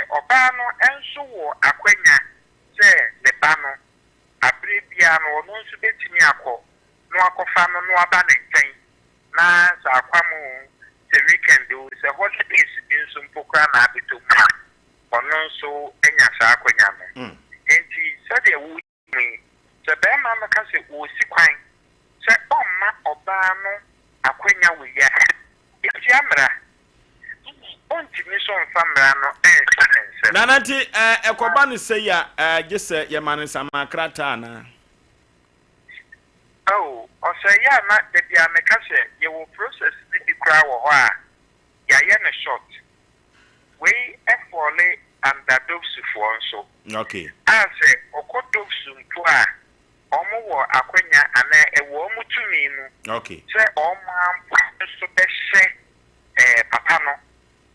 ɔbaa no nso wɔ akwanya sɛ ne ba no, abere biara no ɔno nso bɛtumi akɔ na wakɔfa no na waba ne nkyɛn na sɛ akwam o, sɛ weekend o, sɛ holidays bi nso mpo koraa na abɛtɔ mu a, ɔno nso anya saa akwanya no. Enti sɛdeɛ woyi mu yi, sɛ barima no ka sɛ ɔresi kwan sɛ ɔmma ɔbaa no akwanya wei a, ɛtia mmara. Ɔntumi nso mfa mmara no nhyɛ ne nsam. Nana nti ɛkɔba no sei a, gye sɛ yɛma no nsaman krataa anaa? Oh, ɔsɛ yɛ a na da biara meka sɛ yɛwɔ process no bi koraa wɔ hɔ a yɛayɛ no short. Wei fɔle under DOVVSU foɔ nso. A sɛ ɔkɔ DOVVSU mpo a, wɔn wɔ akwanya anaa ɛwɔ wɔn tumi mu sɛ wɔn ara mpo nso bɛhyɛ eh, papa no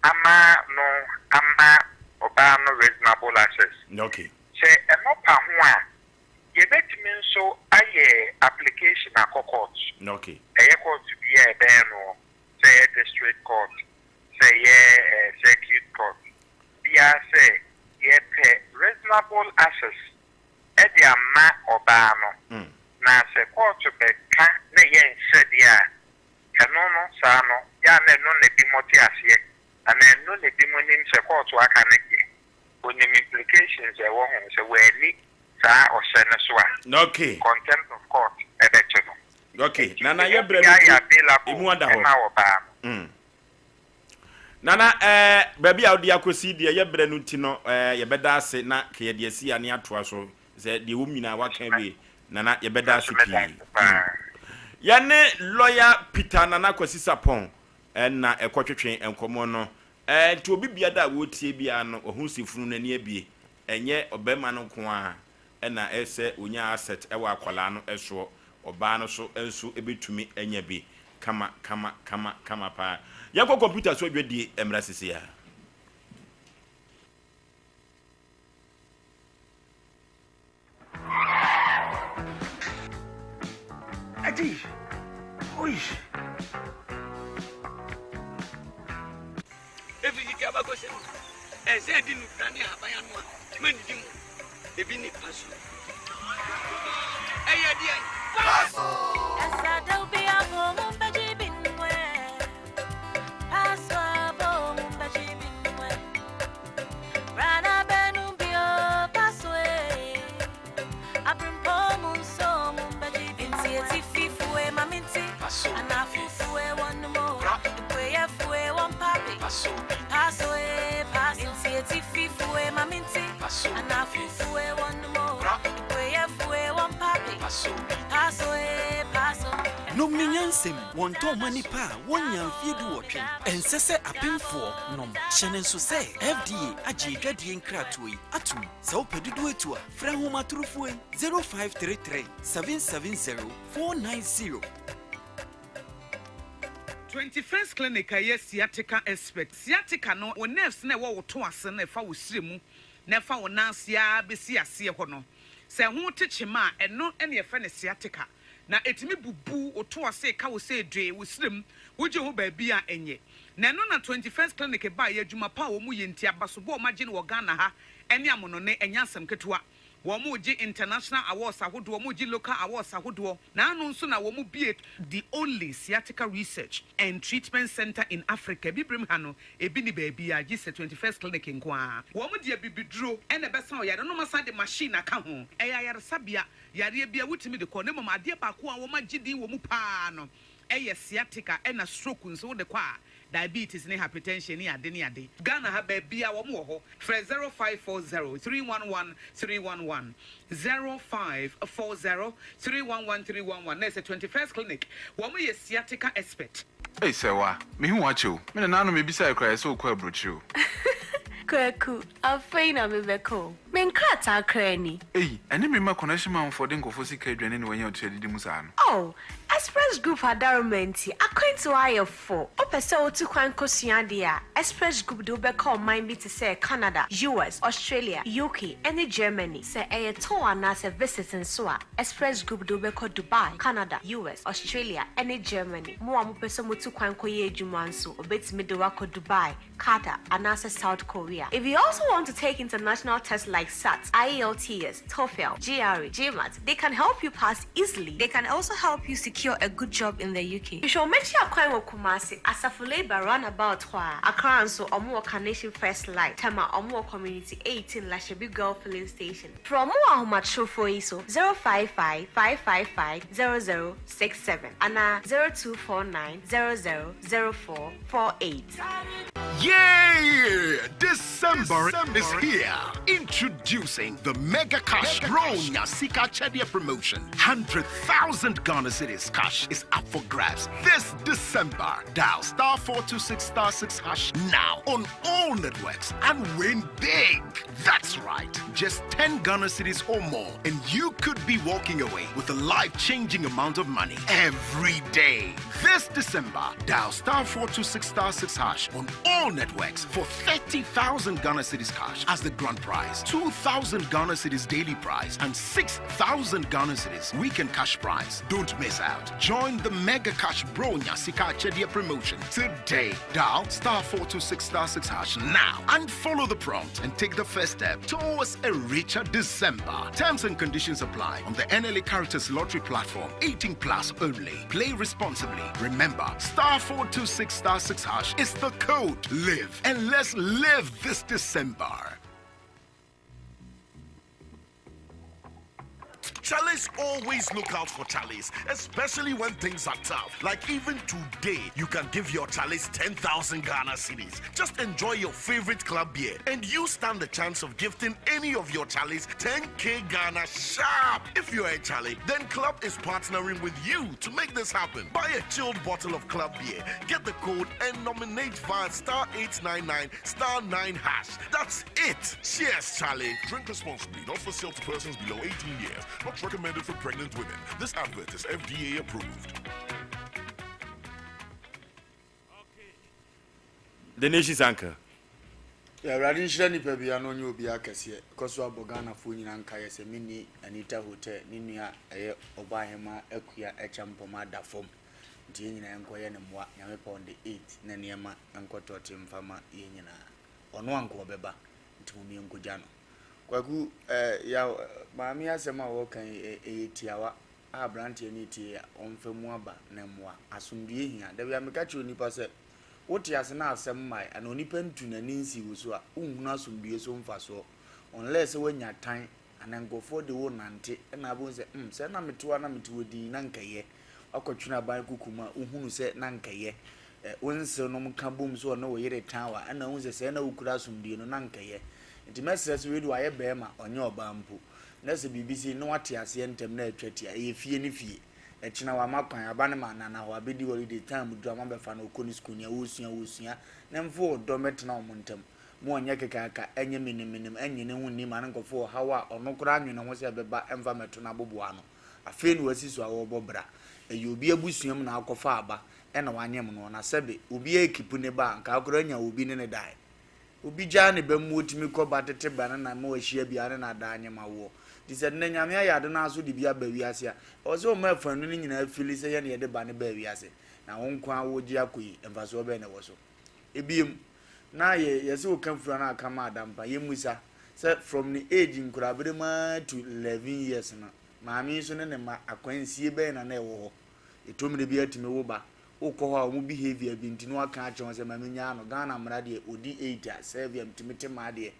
ama no ama ɔbaa no reasonable access. Sɛ ɛno pa ho a, Yɛbɛtumi nso ayɛ application akɔ court. Ɛyɛ court bi a ɛbɛn noɔ, sɛ ɛyɛ district court, sɛ ɛyɛ circuit court biara sɛ yɛpɛ reasonable access de ama ɔbaa no. Na sɛ court bɛka na ɛyɛ nhyɛ deɛ a, ɛno no saa no, yɛ a na ɛno na ebinom te aseɛ anaa ɛno na ebinom nim sɛ court aka no deɛ. Onim implications a ɛwɔ ho, sɛ wanni saa ɔhyɛ no so a, contempt of court bɛto no. Okay, Enti Nana yɛ ɛno brɛ no biara yɛ nti available emu ada hɔ. ma ɔbaa no. Nana eh, baabi a wode akɔsi deɛ yɛ brɛ no nti no eh, yɛbɛda ase na ka yɛde asi a ne atoa so sɛ deɛ wɔm nyinaa waka awie. Nana yɛbɛda ase Nso mɛda pii. ase paa. Yɛne lawyer Peter Nana Kwasi Sarpong na ɛkɔtwetwe nkɔmmɔ no. Ɛɛ, nti obi biada a ɔretie biara no, wahu sɛ funu no ani abue. Ɛnyɛ ɔbarima no nko ara na ɛsɛ ɔnya asset wɔ akwadaa no soɔ, ɔbaa no so nso bɛtumi anya bi kama kama kama kama paa. Yɛnkɔ kɔmputa so adwadie mmra sisi ara. Ati, oi. Efi tete abakɔsɛm mu, ɛnsɛ edi nnubra ne ahaban ano a mannidi mu. Ebi ne paso. Ɛyɛ deɛn? Paso! Nom ne nyansam, wɔntɔn mma nnipa a wɔnnya mfeɛ duwɔtwe. Ɛnsɛ sɛ apemfoɔ nom. Hyɛ no nso sɛ FDA agye adwadie nkratoɔ yi atom. Sɛ wopɛ dodoɔ atu a, frɛ ahomatorofoɔ yi, 0533 770 490. 21st Clinic a ɛyɛ sciatica expert. Sciatica no, wo nerves no a ɛwɔ wo to ase no a ɛfa wo srɛ mu na ɛfa wo nan ase ara bɛsi aseɛ hɔ no, sɛ ɛho te kyema a, ɛno na yɛfrɛ no sciatica. Na ɛtumi bubu wo to ase, ka wo sɛ dwee, wo srɛ mu, wogye ho baabi a ɛnyɛ. Na ɛno na 21st Clinic baeɛ, adwuma pa a wɔyɛ nti, abasobɔ a wɔagye no wɔ Ghana ha ne amonone, ɛnyɛ asɛm ketewa. Wɔregye international awards ahodoɔ, wɔregye local awards ahodoɔ, na ano nso na wɔbue the only sciatica research and treatment centre in Africa, Abibirem ha no, ebi nni baabiara gye sɛ 21st Clinic nko ara. Wɔde abibiduro na ɛbɛsa ɔyare no na wɔasan de machine aka ho. Ɛyɛ ayaresabea, yareɛ biara wotumi de kɔ, na mmom adeɛ baako a wɔagye din wɔ mu pa ara no yɛ sciatica ɛna stroke nso wode kɔ a diabetes ne hypertension ne ade ne ade. Ghana ha baabiaa wɔn wɔ hɔ frɛ 0540 311 311 0540 311 311 na ɛsɛ 21st clinic wɔn yɛ sciatica expert. Ei Sɛwa, mehu wo akyɛ o. Me nananom mebisae koraa yɛ sɛ wokɔ aburokyire o. Kwaku, afei na mebɛka o. Me nkrataa koraa ni. Ei, ɛne me mma connection manfoɔ de nkurɔfoɔ sika adwane na wanya ɔtiri adidi mu saa no. Oh, Express Group adaworoma nti, akwantuo ayɛ fo. Wopɛ sɛ wotu kwan kɔsua adeɛ a, Express Group de wo bɛkɔ ɔman bi te sɛ Canada, US, Australia, UK, ne Germany. Sɛ ɛyɛ tour anaasɛ visit nso a, Express Group de wo bɛkɔ Dubai, Canada, US, Australia, ne Germany. Mo a mopɛ sɛ motu kwan kɔyɛ adwuma nso, wɔbɛtumi de wo akɔ Dubai, Qatar, anaasɛ South Korea. If you also want to take international tests like SAT, IELTS, TOEFL, GRE, GMAT, they can help you pass easily. They can also help you secure. secure a good job in the UK. Hwehwɛ wɔn akyi akwan wɔ Kumasi, Asafo Labour Runabout hɔ a. Accra nso, wɔn wɔ Carnation First Light, Tema, wɔn wɔ Community 18 Lashibi Girl Filling Station. Frɛ wɔn wɔ ahomatrofoɔ yi so, 055 555 0067 anaa 0249 00 0448. Yay! December is here. Introducing the Mega Cash Bronya Sika Chedia promotion. 100,000 Ghana Cedis cash is up for grabs this December. Dial star 426 star 6 hash now on all networks and win big. That's right. Just 10 Ghana cedis or more, and you could be walking away with a life changing amount of money every day. This December, dial star 426 star 6 hash on all networks for 30,000 Ghana cedis cash as the grand prize, 2,000 Ghana cedis daily prize, and 6,000 Ghana cedis weekend cash prize. Don't miss out. Join the Mega Cash Bro Nyasika Chedia promotion today. Dial star 426 star 6 hash now and follow the prompt and take the first step towards a richer December. Terms and conditions apply on the NLA Caritas Lottery platform. 18 plus only. Play responsibly. Remember, star 426 star 6 hash is the code. Live and let's live this December. Chalice always look out for Chalice, especially when things are tough. Like even today, you can give your Chalice 10,000 Ghana cedis. Just enjoy your favorite club beer, and you stand the chance of gifting any of your Chalice 10k Ghana sharp. If you're a Charlie, then Club is partnering with you to make this happen. Buy a chilled bottle of Club beer, get the code, and nominate via star 899 star 9 hash. That's it. Cheers, Charlie. Drink responsibly, not for sale to persons below 18 years. Not recommended for pregnant women. This advert is FDA approved. The Nation's Anchor. Awurade nhyira nipa biara na ɔnyɛ obiara kɛseɛ. Kɔ so abɔ Ghanafoɔ nyinaa nkaeɛ sɛ menni Anita Hotel ne nua ɛyɛ Ɔbaahemaa Akua Acheampong ada fam nti yɛn nyinaa yɛnkɔyɛ no mmoa. Nyame pɛ on the 8 na nneɛma nkɔ tɔɔte mfa ma yɛn nyinaa. Ɔno anka ɔbɛba nti mom yɛnkɔgya no. Kwaku eh, yaw, maame yi asɛm a wɔreka yi, eh, ɛyɛ tiawa a aberanteɛ no retie a, ɔmfa mu aba na mmoa. Asomdwoeɛ hia. Da bi a meka kyerɛ onipa sɛ, wote ase na asɛm mmae anaa onipa ntu n'ani nsi wo so a, wonhunu asomdwoeɛ so mfasoɔ. Unless sɛ woanya tan anaa nkurɔfoɔ de wo renante na abɛhu sɛ, hmm, sɛ na mete hɔ a na mete hɔ dinn na anka ɛyɛ. Woakɔtwene aban kuku mu a, wohunu sɛ na anka ɛyɛ. Ɛ, wo nsenom ka bom sɛ ɔne wo yere tan wo a, ɛna wohu sɛ sɛɛ na wokura asomdwoeɛ no, na anka ɛyɛ. Nti mɛsrɛ sɛ wei de wayɛ barima, ɔnyɛ ɔbaa mpo, na sɛ biribi sei na wate aseɛ ntɛm na atwa ti a, ɛyɛ fie ne fie. Ɛkyena wama kwan, aba ne ma nana hɔ, abɛdi holiday, time duru a mabɛfa no, ɔkɔ ne sukuu, nea ɔresua, ɔresua, na mfa ɔdɔ mmɛtena wɔn ntam. Mo ɔnyɛ kekaaka, ɛnyɛ menemmenem, ɛnnye ne ho nni ma no nkɔfa ɔhaw a ɔno koraa nnwene ho sɛ ɛbɛba mfa mmɛto n'abobow ano. Afei na wasi so a ɔrebɔ bra. Ɛyɛ obi abusua mu na akɔfa aba ɛna wanyem noɔ, na sɛbe obi rekipu ne ba a, nka akora anya obi ne no dae. Obi gyaa ne ba mu otumi kɔ ba tete ba no na ma wahyia bi a ne na daa nyem awoɔ. Nti sɛ nnɛ Nyame ayɛ ade no ara so de bi aba wiase a, ɛwɔ sɛ ɔma afanu no nyinaa fili sɛ yɛne yɛde ba no baa wiase. Na wo nko ara wogye akɔ yi, mfasoɔ bɛn na ɛwɔ so? Ebiem, na yɛ yɛse woka fura no aka ma adampa, yɛmmisa sɛ from ne age nkorabere mu ara to 11 years no, maame yi nso ne ne mma akwansie bɛn na na ɛwɔ hɔ? Ɛtɔ mmerɛ bi a tumi wo ba, wokɔ hɔ a wɔn behaviour bi nti na waka akyerɛ wɔn sɛ ma menyaa no. Ghana mmara deɛ ɔdi 8 a Servia metumi te m'adeɛ.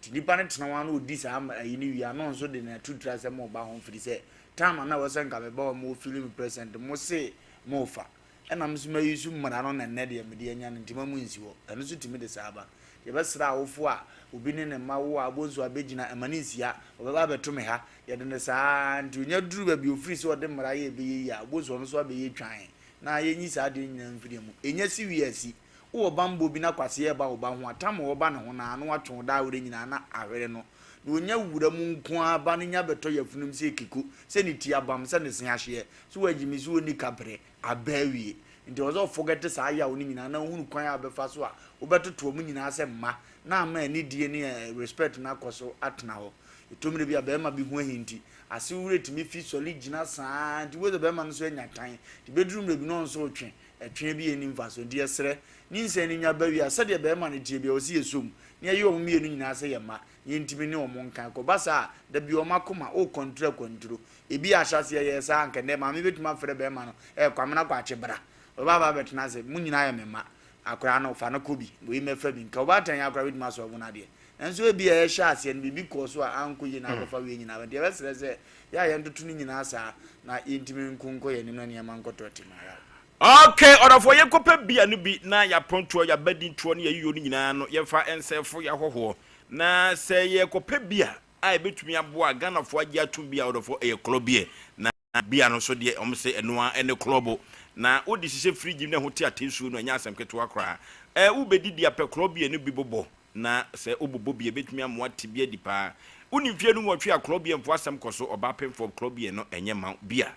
Nti nipa no tena hɔ a na ɔdi saa ayi no wie a na ɔno nso de n'atutura sɛ mo ba ho firi sɛ time a na ɛwɔ sɛ nka meba hɔ mo feeling me present mo se mo fa ɛna me nso ma use mmara no na nnɛ deɛ mede anya no nti ma mo nsi hɔ. Ɛno nso tumi de saa ba. Yɛbɛsrɛ awofoɔ a obi ne ne mma wo a wobɛhu sɛ wabɛgyina ɛma no nsi ha ɔbɛba abɛto me ha yɛde no saa ara nti ɔnya duru baabi a ɔfiri sɛ ɔde mmara yɛ ɛbɛyɛ yie a wobɛhu sɛ ɔno nso abɛyɛ twan na yɛnyi saa adeɛ no nyinaa mfiri yɛn mu. Ɛnya si wie a si. Wowɔ bammɔ bi na kwasea reba wo ba ho a, tam a ɔba ne ho no ara na watwe wo daa werɛ nyinaa na ahwere no. Na ɔnya wura mu nko ara ba no nya bɛtɔ yafunum sɛ ekiko, sɛ ne ti abam, sɛ ne se ahyeɛ, sɛ wagye me sɛ ɔnni kaprɛ, aba awie. Nti ɛwɔ sɛ ɔfɔgɛte saa yaw no nyinaa na wohunu kwan a wobɛfa so a wobɛtoto wɔn nyinaa sɛ mma na ama anidie ne respect no akɔ so atena hɔ. Ɛtɔ mmerɛ bi a barima bi ho ahi nti, ase werɛ tumi fi sɔre gyina saa ara nti wobɛhu sɛ barima no nso anya tan nti bɛduru mmerɛ bi na ɔno nso retwe. Ɛtwe bi nni mfasoɔ. Nti yɛsrɛ, nyinsɛn no nya ba wie a, sɛdeɛ barima no teɛ biara, ɔse yɛsɔ mu, na yɛyɛ wɔn mmienu nyinaa sɛ yɛn mma, na yɛntumi ne wɔn nka. Ɛkɔba saa a, da bi wɔn akoma, worekɔntoro akɔntoro. Ebia ahyɛaseɛ yɛyɛ saa a, anka nnɛ maame bɛtumi afrɛ barima no, Ɛɛ, Kwamena Kwakye, bra. Ɔbɛba aba abɛtena ase. Mo nyinaa yɛ me mma. Akwadaa no, fa no kɔ bi. Wei mmɛfa bi. Nka ɔbaatan yi ara koraa bɛtumi asɔlvo no adeɛ. Nanso ebia yɛhyɛɛ aseɛ no, biribi kɔɔ so a ankɔ yie na akɔfa wei nyinaa aba. Nti yɛbɛsrɛ sɛ, yɛ a yɛntoto no nyinaa saa na yɛntumi nko nkɔ yɛn anim na nneɛma nkɔtɔ atim ara. Ok ɔdɔfoɔ yɛnkɔpɛ beer no bi na yɛapɔntoɔ yɛabadintoɔ ne yɛayiyɔ no nyinaa no yɛmfa nsɛfo yɛahɔhoɔ na sɛ yɛkɔpɛ beer a ɛbɛtumi aboa Ghanafoɔ agye atom bi a ɔdɔfoɔ ɛyɛ klɔ beer na beer no nso deɛ wɔn se ɛno ara ɛne klɔbo na wode hyehyɛ fridge mu na ɛho te ate nsuo no ɛnyɛ asɛm ketewa koraa ɛɛ wobɛdidi apɛ klɔ beer no bi bobɔ Na sɛ wobobɔ bi a, ebetumi ama woate bi adi paa. Wonni mfe anuwɔtwe a klɔb yɛ mpo asɛm kɔ so, ɔbaa pemfoɔ klɔb yɛ no ɛnyɛ mma wo bi a,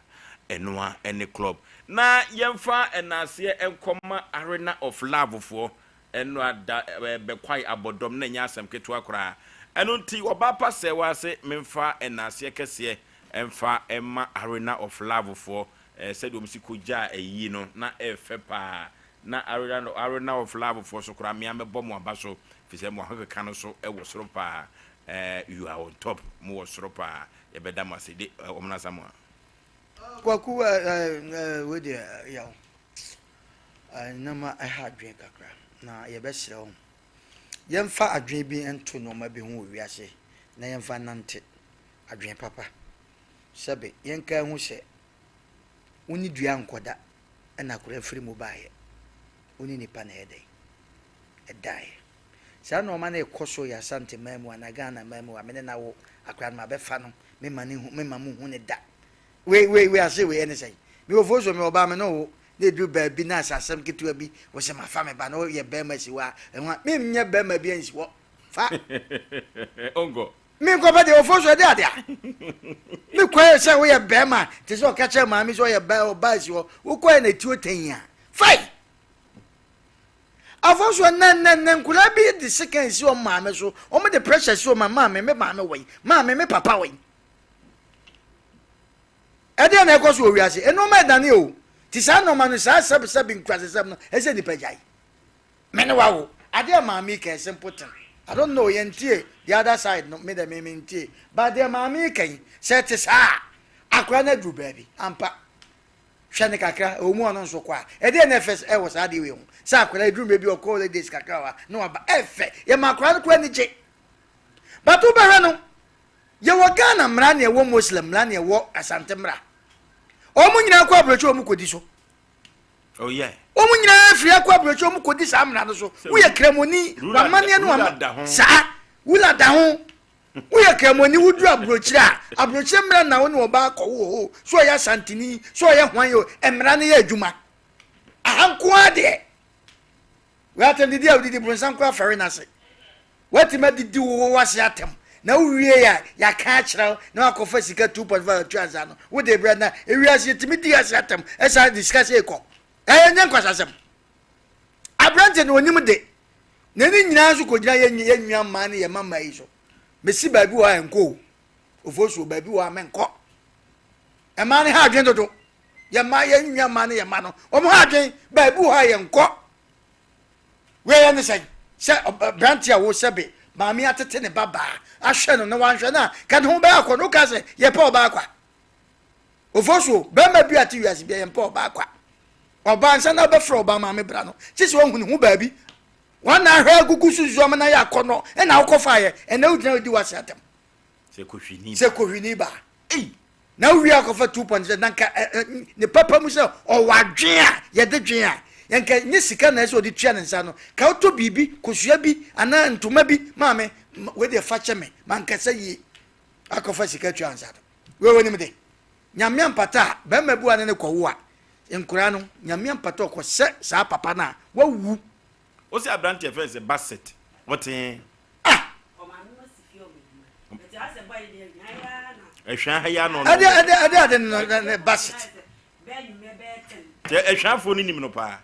ɛno ara ne klɔb. Na yɛmfa nnaaseɛ nkɔma Arena of Love foɔ, ɛno a da bɛkwae abɔdɔm na ɛnyɛ asɛm ketewa koraa. Ɛno nti ɔbaa pa sɛ wo ara se memfa nnaaseɛ kɛseɛ mfa mma Arena of Love foɔ, sɛdeɛ wɔn si kɔgyaa ayie no, na ɛyɛ fɛ paa. Na Arena Arena of Love foɔ so koraa mea mɛbɔ mo aba so fisɛ mo ahokeka no so wɔ soro paa eh you are on top mo wɔ soro paa yɛbɛda mo ase de eh wɔn Asamoah. Kwaku eh eh wei deɛ yaw eh nneɛma ɛha adwene kakra na yɛbɛsrɛ wo yɛmfa adwene bi nto nneɛma bi ho wɔ wiase na yɛmfa nante adwene papa sɛbe yɛnka ho sɛ wo ne dua nkɔda ɛna akwadaa firi mu baeɛ. Wo ne nipa na ɛyɛ dɛn? Ɛdaeɛ. Saa nnoɔma no rekɔ so yɛ Asante man mu anaa Ghana man mu a me ne no awo akwadaa no mabɛfa no mema no hu mema mo hu no da. Wei wei wei ase wei ɛne sɛn? Mewɔ fo so mewɔ ba me ne wo na ɛduru baabi na asɛ asɛm ketewa bi wo sɛ mafa me ba na woyɛ bɛrima si hɔ a ɛho a menyɛ bɛrima bi ansi hɔ fa. Ɔnkɔ. Me nkɔpɛ deɛ ɔfo so ɛde ade a me kɔɛ sɛ woyɛ bɛrima te sɛ ɔka kyerɛ maame sɛ ɔyɛ bɛɛ ɔbaa si hɔ wokɔɛ na etuo tɛn a fai afɔ so ɛnɛ ɛnɛ ɛnɛ nkwadaa bi de sekan si wɔn maame so wɔn de pressure si wɔn maame me maame wɔ yi maame me papa wɔ yi ɛdeɛ na ɛkɔ so wɔ wiase nneɛma ɛdane o te saa nneɛma no saa sɛbisɛbi nkurasesɛm no ɛsɛ nipa gyae. Me ne wawo. Adeɛ a maame yi ka yɛ simple thing. I don't know yɛn tie the other side no me deɛ me me ntie but deɛ maame yi ka yi sɛ ɛte saa a akora no aduru baabi ampa hwɛ ne kakra ɛwɔ mu ɔno nso kɔ a ɛdeɛ na ɛfɛ ɛwɔ saa adeɛ wei ho sɛ akora aduru baabi ɔkɔ holidays kakra wa na waba ɛfɛ yɛ ma akora no kora ani gye but wobɛhwɛ no yɛwɔ Ghana mmara ne ɛwɔ Muslim mmara ne ɛwɔ Asante mmara wɔn nyinaa kɔ aburokyi wɔn kɔdi so Oh yeah. Wɔn nyinaa firi akɔ aburokyi wɔn kɔdi saa mmara no so. Woyɛ kramoni, w'amanneɛ no ama saa wula da ho. Woyɛ kramoni woduru aburokyire a aburokyire mmara na wo ne ɔbaa kɔ wo hɔ so ɔyɛ asantini so ɔyɛ hwan o mmara no yɛ adwuma. Aha nko ara deɛ. Wei atɛm didi a wodidi bronsam koraa fɛre n'ase. Woatumi adidi wo wo ase atɛm na wowie a yɛaka akyerɛ wo na wakɔfa sika 2.5 atua nsa no wode brɛ na ewiase yɛtumi di ase atɛm ɛsan de sika sɛ ekɔ ɛyɛ nyɛ nkwasasɛm aberante no onim de na ne nyinaa nso kɔgyina yɛ yɛ nua mmaa ne yɛ mama yi so mesi baabi wɔ a ɛnkɔ o ofosuo baabi wɔ a menkɔ mmaa ne ha adwen dodo yɛ mmaa yɛ nua mmaa ne yɛ mma no wɔn ha adwen baabi wɔ a yɛnkɔ Wei yɛ ne sɛn? Sɛ aberante a wo sɛbe maame atete ne ba baa ahwɛ no na wanhwɛ no a, ka ne ho bɛyɛ akɔ no. Woka sɛ yɛpɛ ɔbaa kwa. Ofosuo, bɛrima bi a te wiase bia yɛmpɛ ɔbaa kwa. Ɔbaa nsa na wobɛfrɛ ɔbaa maame bra no, kye sɛ wahu ne ho baabi. Wɔn na ahwɛ agugu so nsuo ama no ayɛ akɔnnɔ ɛna wokɔfaeɛ, ɛnɛ wogyina hɔ di w'ase atɛm. Sɛ kohwini Sɛ kohwini baa. Ei! Na wowie akɔfa two point sɛ na nka ne papa mu sɛ ɔwɔ adwen a yɛde dwen a yɛnka nye sika na ɛsɛ ɔde tua ne nsa no ka wotɔ biribi kosua bi anaa ntoma bi maame wei deɛ fa kyɛ me mankasa yie akɔfa sika tua nsa no wei wɔnim de nyame ampata a bɛrima bi wa ne ne kɔwo a nkoraa no nyame ampata ɔkɔ sɛ saa papa no a wawu Wo sɛ aberanteɛ fɛn sɛ Bassett ɔtee. Ah! Ɛhwɛ ha yi ano. Ɛde ɛde ɛde ade no ne Bassett. Kyɛ ɛhwɛafoɔ no nim no paa.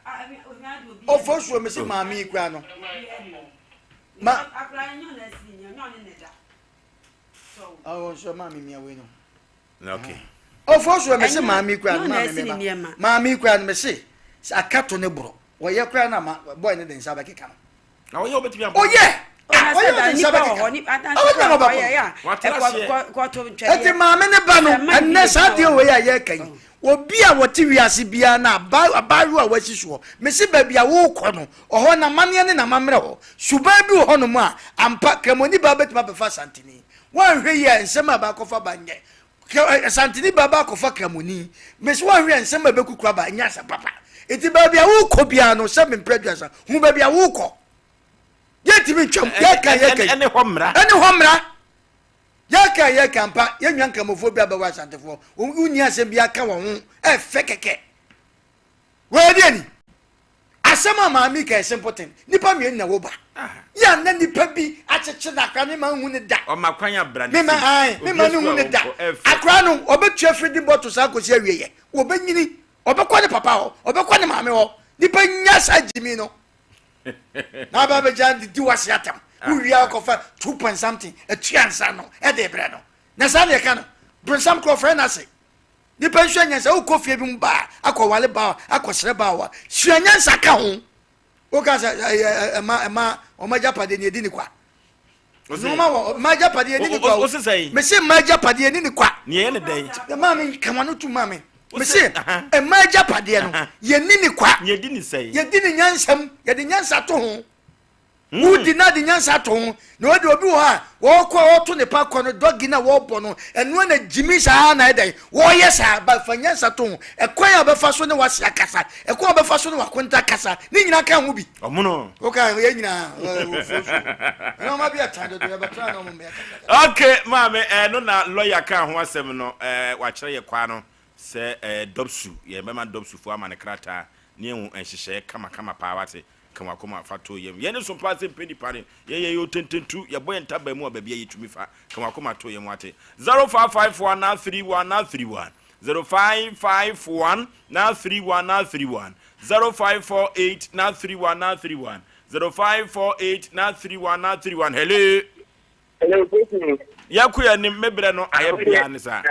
Ɔfɔ suo mi si maame yi kura no. Ma. Ɔwɔ nso maame mia wei no. Okay. Ɔfɔ so mese maame kura no maame me ba. Maame kura no mese. Sɛ aka to ne borɔ. Ɔyɛ koraa na ma boy no de nsa bɛkeka no. Na ɔyɛ ɔbɛtumi abɔ. Ɔyɛ! Ah, ɔyɛ ɔde nsa bɛkeka no. Ɔbɛtumi ama ɔbɛbɔ no. Eti maame ne ba no, ɛnnɛ saa adeɛ wei a yɛreka yi, obi a wɔte wiase biara na abaayewa a wasi soɔ, mese baabi a worekɔ no, ɔhɔ n'amanneɛ ne n'amammerɛ hɔ, suban bi wɔ hɔnom a, ampa, Kramoni baa bɛtumi abɛfa Asanteni. Woanhwɛ yie a, nsɛm a ɛbɛakɔfa ba nyɛ Asanteni ba ba akɔfa Kramoni. Mese woanhwɛ a, nsɛm a ɛbɛkukuru aba nyɛ asɛm papa. Enti baabi a worekɔ biara no, sɛ mempere aduasa, hu baabi a worekɔ. Yɛntumi ntwam, yɛka yɛka yi. Ɛne hɔ mmara. Ɛne hɔ mmara. Yɛka yɛka mpa, yɛn nua Nkramofoɔ bi abɛwɔ Asantefoɔ. Wonni asɛm bi aka wɔn ho, ɛfɛ kɛkɛ. Wɔyɛ deɛ ni. Asɛm a maame ka yɛ simple thing. Nipa mmienu na ɛwɔ ba. Yɛ a na nipa bi akyekye na akora ne ma nhu ne da. Ɔma kwan abra ne se. Me ma ne hu ne da. Akora no ɔbɛtua feeding bottle saa kɔsi awieɛ. Ɔbɛnyini. Ɔbɛkɔ ne papa hɔ. Ɔbɛkɔ ne maame hɔ. Nipa nya saa gyimi no. Na aba abɛgya de di wase atam. Wowia akɔfa two point something atua nsa no ɛde brɛ no. Na saa na yɛka no. Bronsam korɔ frɛ no ase. Nipa nsua nyansa wokɔ fie bi mu ba a akɔwale ba a akɔsrɛ ba a sua nyansa ka ho woka sɛ ɛma ɛma wɔn agyapadeɛ ni edi ne kwa nneɛma wɔ mma agyapadeɛ ni ne kwa o mese mma agyapadeɛ ni ne kwa nea yɛ ne dɛn maame kama no tu maame mese mma agyapadeɛ no yɛ ni ne kwa yɛdi ne sɛn yɛdi ne nyansam yɛde nyansa to ho Wodi na de nyansa ato ho. Na wɔde obi wɔ hɔ a wɔkɔ a wɔto ne pa kɔ no dɔgi na wɔbɔ no ɛnoa na gyimi saa na ɛdɛn wɔyɛ saa ba fa nyansa to ho ɛkwan a wɔbɛfa so ne wase akasa ɛkwan a wɔbɛfa so ne wakonta kasa ne nyinaa ka ho bi. Ɔmono. Woka yɛ nyinaa wɔfuo so ɛna ɔma bi ɛtan dodo yɛbɛtra na ɔmo mmea kasa. Okay maame ɛno na lawyer ka ho asɛm no ɛɛ wakyerɛ yɛ kwaa no sɛ ɛɛ dɔpsu yɛ bɛma dɔpsufoɔ ama ne krataa ne ehu nhyehyɛɛ kama kama paa wate. Ka w'akoma fa to yam. Yɛn so paa sɛ mpɛ nipa ne. Yɛn yɛyɛ otententu, yɛbɔ yɛn ntaban mu a baabi a yɛtumi fa. Ka w'akoma to yam wate. 0554 na 31 na 31 0551 na 31 na 31 0548 na 31 na 31 0548 na 31 na 31 Hello. Hello, President. Yɛkɔ yɛn anim, me berɛ no ayɛ bea ne saa.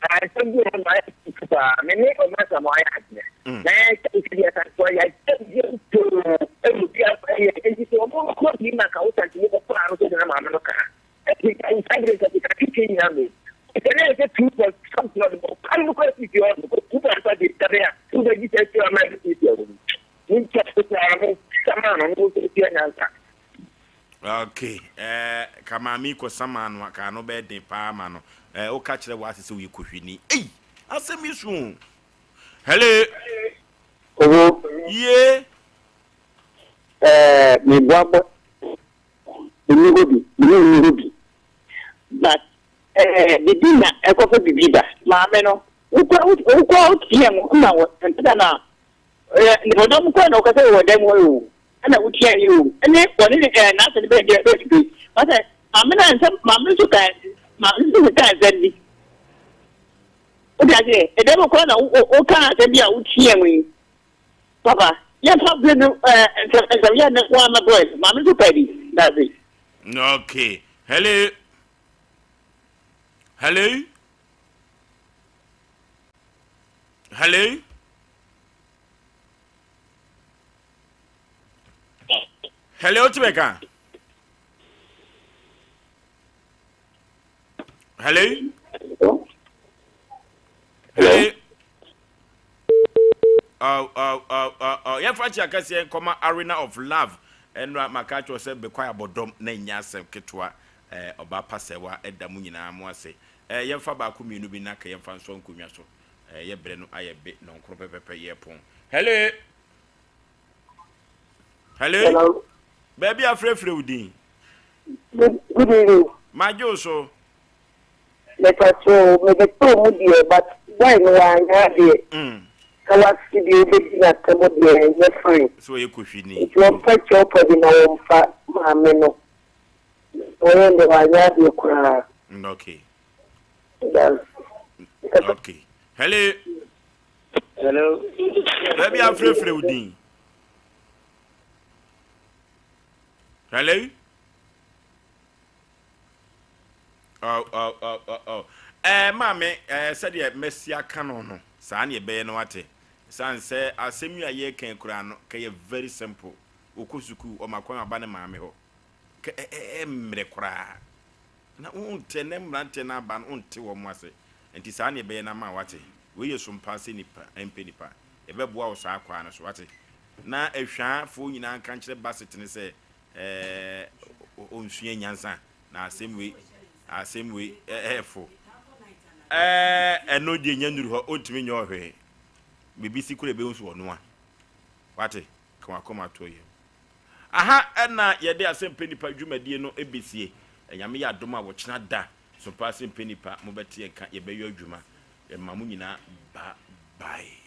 Asɛm bi wɔ hɔ no ayɛ tutu paa. Me ne Ɔmansa mo ayɛ adeɛ. Na yɛn nti deɛ Asantefoɔ yɛagye yɛn too ɛwɔ bi ɛyɛ nti sɛ ɔmo kɔ bi ma ka wo santene kɔkɔ ano sɛ na maame no ka. Ɛti nsa bere nsa sika titi nyina me. Sɛ ne yɛ sɛ two point something ɔde bɔ kan no kɔ sisi hɔ no two point five de tabe a two bɛ gyi sɛ ɛsi ama ɛbi sisi hɔ no. Ne nti a mo sama no no sɛ tia nyansa. Okay, eh, ka maame yi kɔ sama no a, ka ano bɛyɛ den paa ma no. Eh, woka kyerɛ w'ase sɛ woyɛ kohwini. Ei, asɛm yi so o. Hello. Owo. Ye. Eh, me boabɔ. Menni hɔ bi, me ne nni hɔ bi. But eh, bibi na ɛkɔfa bibi ba. Maame no, wokɔ wokɔ woteɛ mu ma wɔ ntena na eh, nnipadɔm kɔ na wɔkasa wɔ dan mu hɔ o. Ɛna wotia yi o. Ɛne wɔne ne eh, n'asɛ no bɛyɛ deɛ bɛyɛ bi. Masɛ maame no nsɛm maame nso ka maame nso ka nsɛm bi. Wote aseɛ? Ɛdɛm mu koraa na woka asɛm bi a wotia mu yi. Papa, yɛmfa bere no ɛɛ nsɛm nsɛm yɛ ne nko ara mɛbrɛ. Maame nso ka bi. Dabi. Okay. Hello. Hello. Hello. Hello, wotumi ka? Hello? Hello? Oh, oh, oh, oh, oh. Yɛmfa kye akɛseɛ nkɔma Arena of Love. Ɛnora maka akyerɛ sɛ bɛkɔ abɔdɔm na ɛnyɛ asɛm ketewa. Eh, ɔbaa pasɛwa ɛda mu nyinaa mo ase. Eh, yɛmfa baako mmienu bi na ka yɛmfa nsɔ nkonnwa so. Eh, yɛ berɛ no ayɛ be nɔnkoro pɛpɛpɛ yɛpɔn. Hello? Hello? Hello. Baabi afrɛfrɛ wo din. Good, good evening. Magye wo so. Mepatwo, mebɛtoo mu deɛ but boy no wanyɛ adeɛ. Ka wase deɛ wobɛdi n'atɛm deɛ ɛnyɛ fine. Sɛ ɔyɛ kohwini. Nti ɔmfa kyɛw pa bi na wɔmfa maame no. Ɔyɛ deɛ wanyɛ adeɛ koraa. Okay. That's. Okay. Hello. Hello. Baabi afrɛfrɛ wo din. Hello. Oh, oh, oh, oh, oh. Ɛɛ maame, ɛɛ sɛdeɛ masi aka no no, saa na yɛbɛyɛ no wate. Ɛsiane sɛ asɛm yi a yɛreka yi koraa no, kɛyɛ very simple. Ɔkɔ sukuu, ɔma kwan aba ne maame hɔ. Kɛ ɛ ɛ ɛmmerɛ koraa. Na wonte, ɛnnɛ mmeranteɛ no aba no, wonte wɔn ase. Nti saa na yɛbɛyɛ no ama wo wate. Wei yɛ som paa sɛ nipa ɛmpɛ nipa. Yɛbɛboa wo saa kwan no so wate. Na Ahwaafoɔ nyinaa nka nkyerɛ Basit no sɛ ɛɛ ɔnsua nyansa. Na asɛm wei, asɛm wei ɛɛfo. Ɛɛ ɛno deɛ nya nnuru hɔ, ɔntumi nyɛ ɔhwee. Biribi si koraa ɛbɛhu so ɔnoa. Wate, ka wakoma to yam. Aha ɛna yɛde asɛmpɛ nipa dwumadie no ɛbɛsie. Nyame yɛ adom a wɔkyena da so paa asɛmpɛ nipa mobɛte yɛn ka yɛbɛyɔ adwuma. Yɛma mo nyinaa bye bye.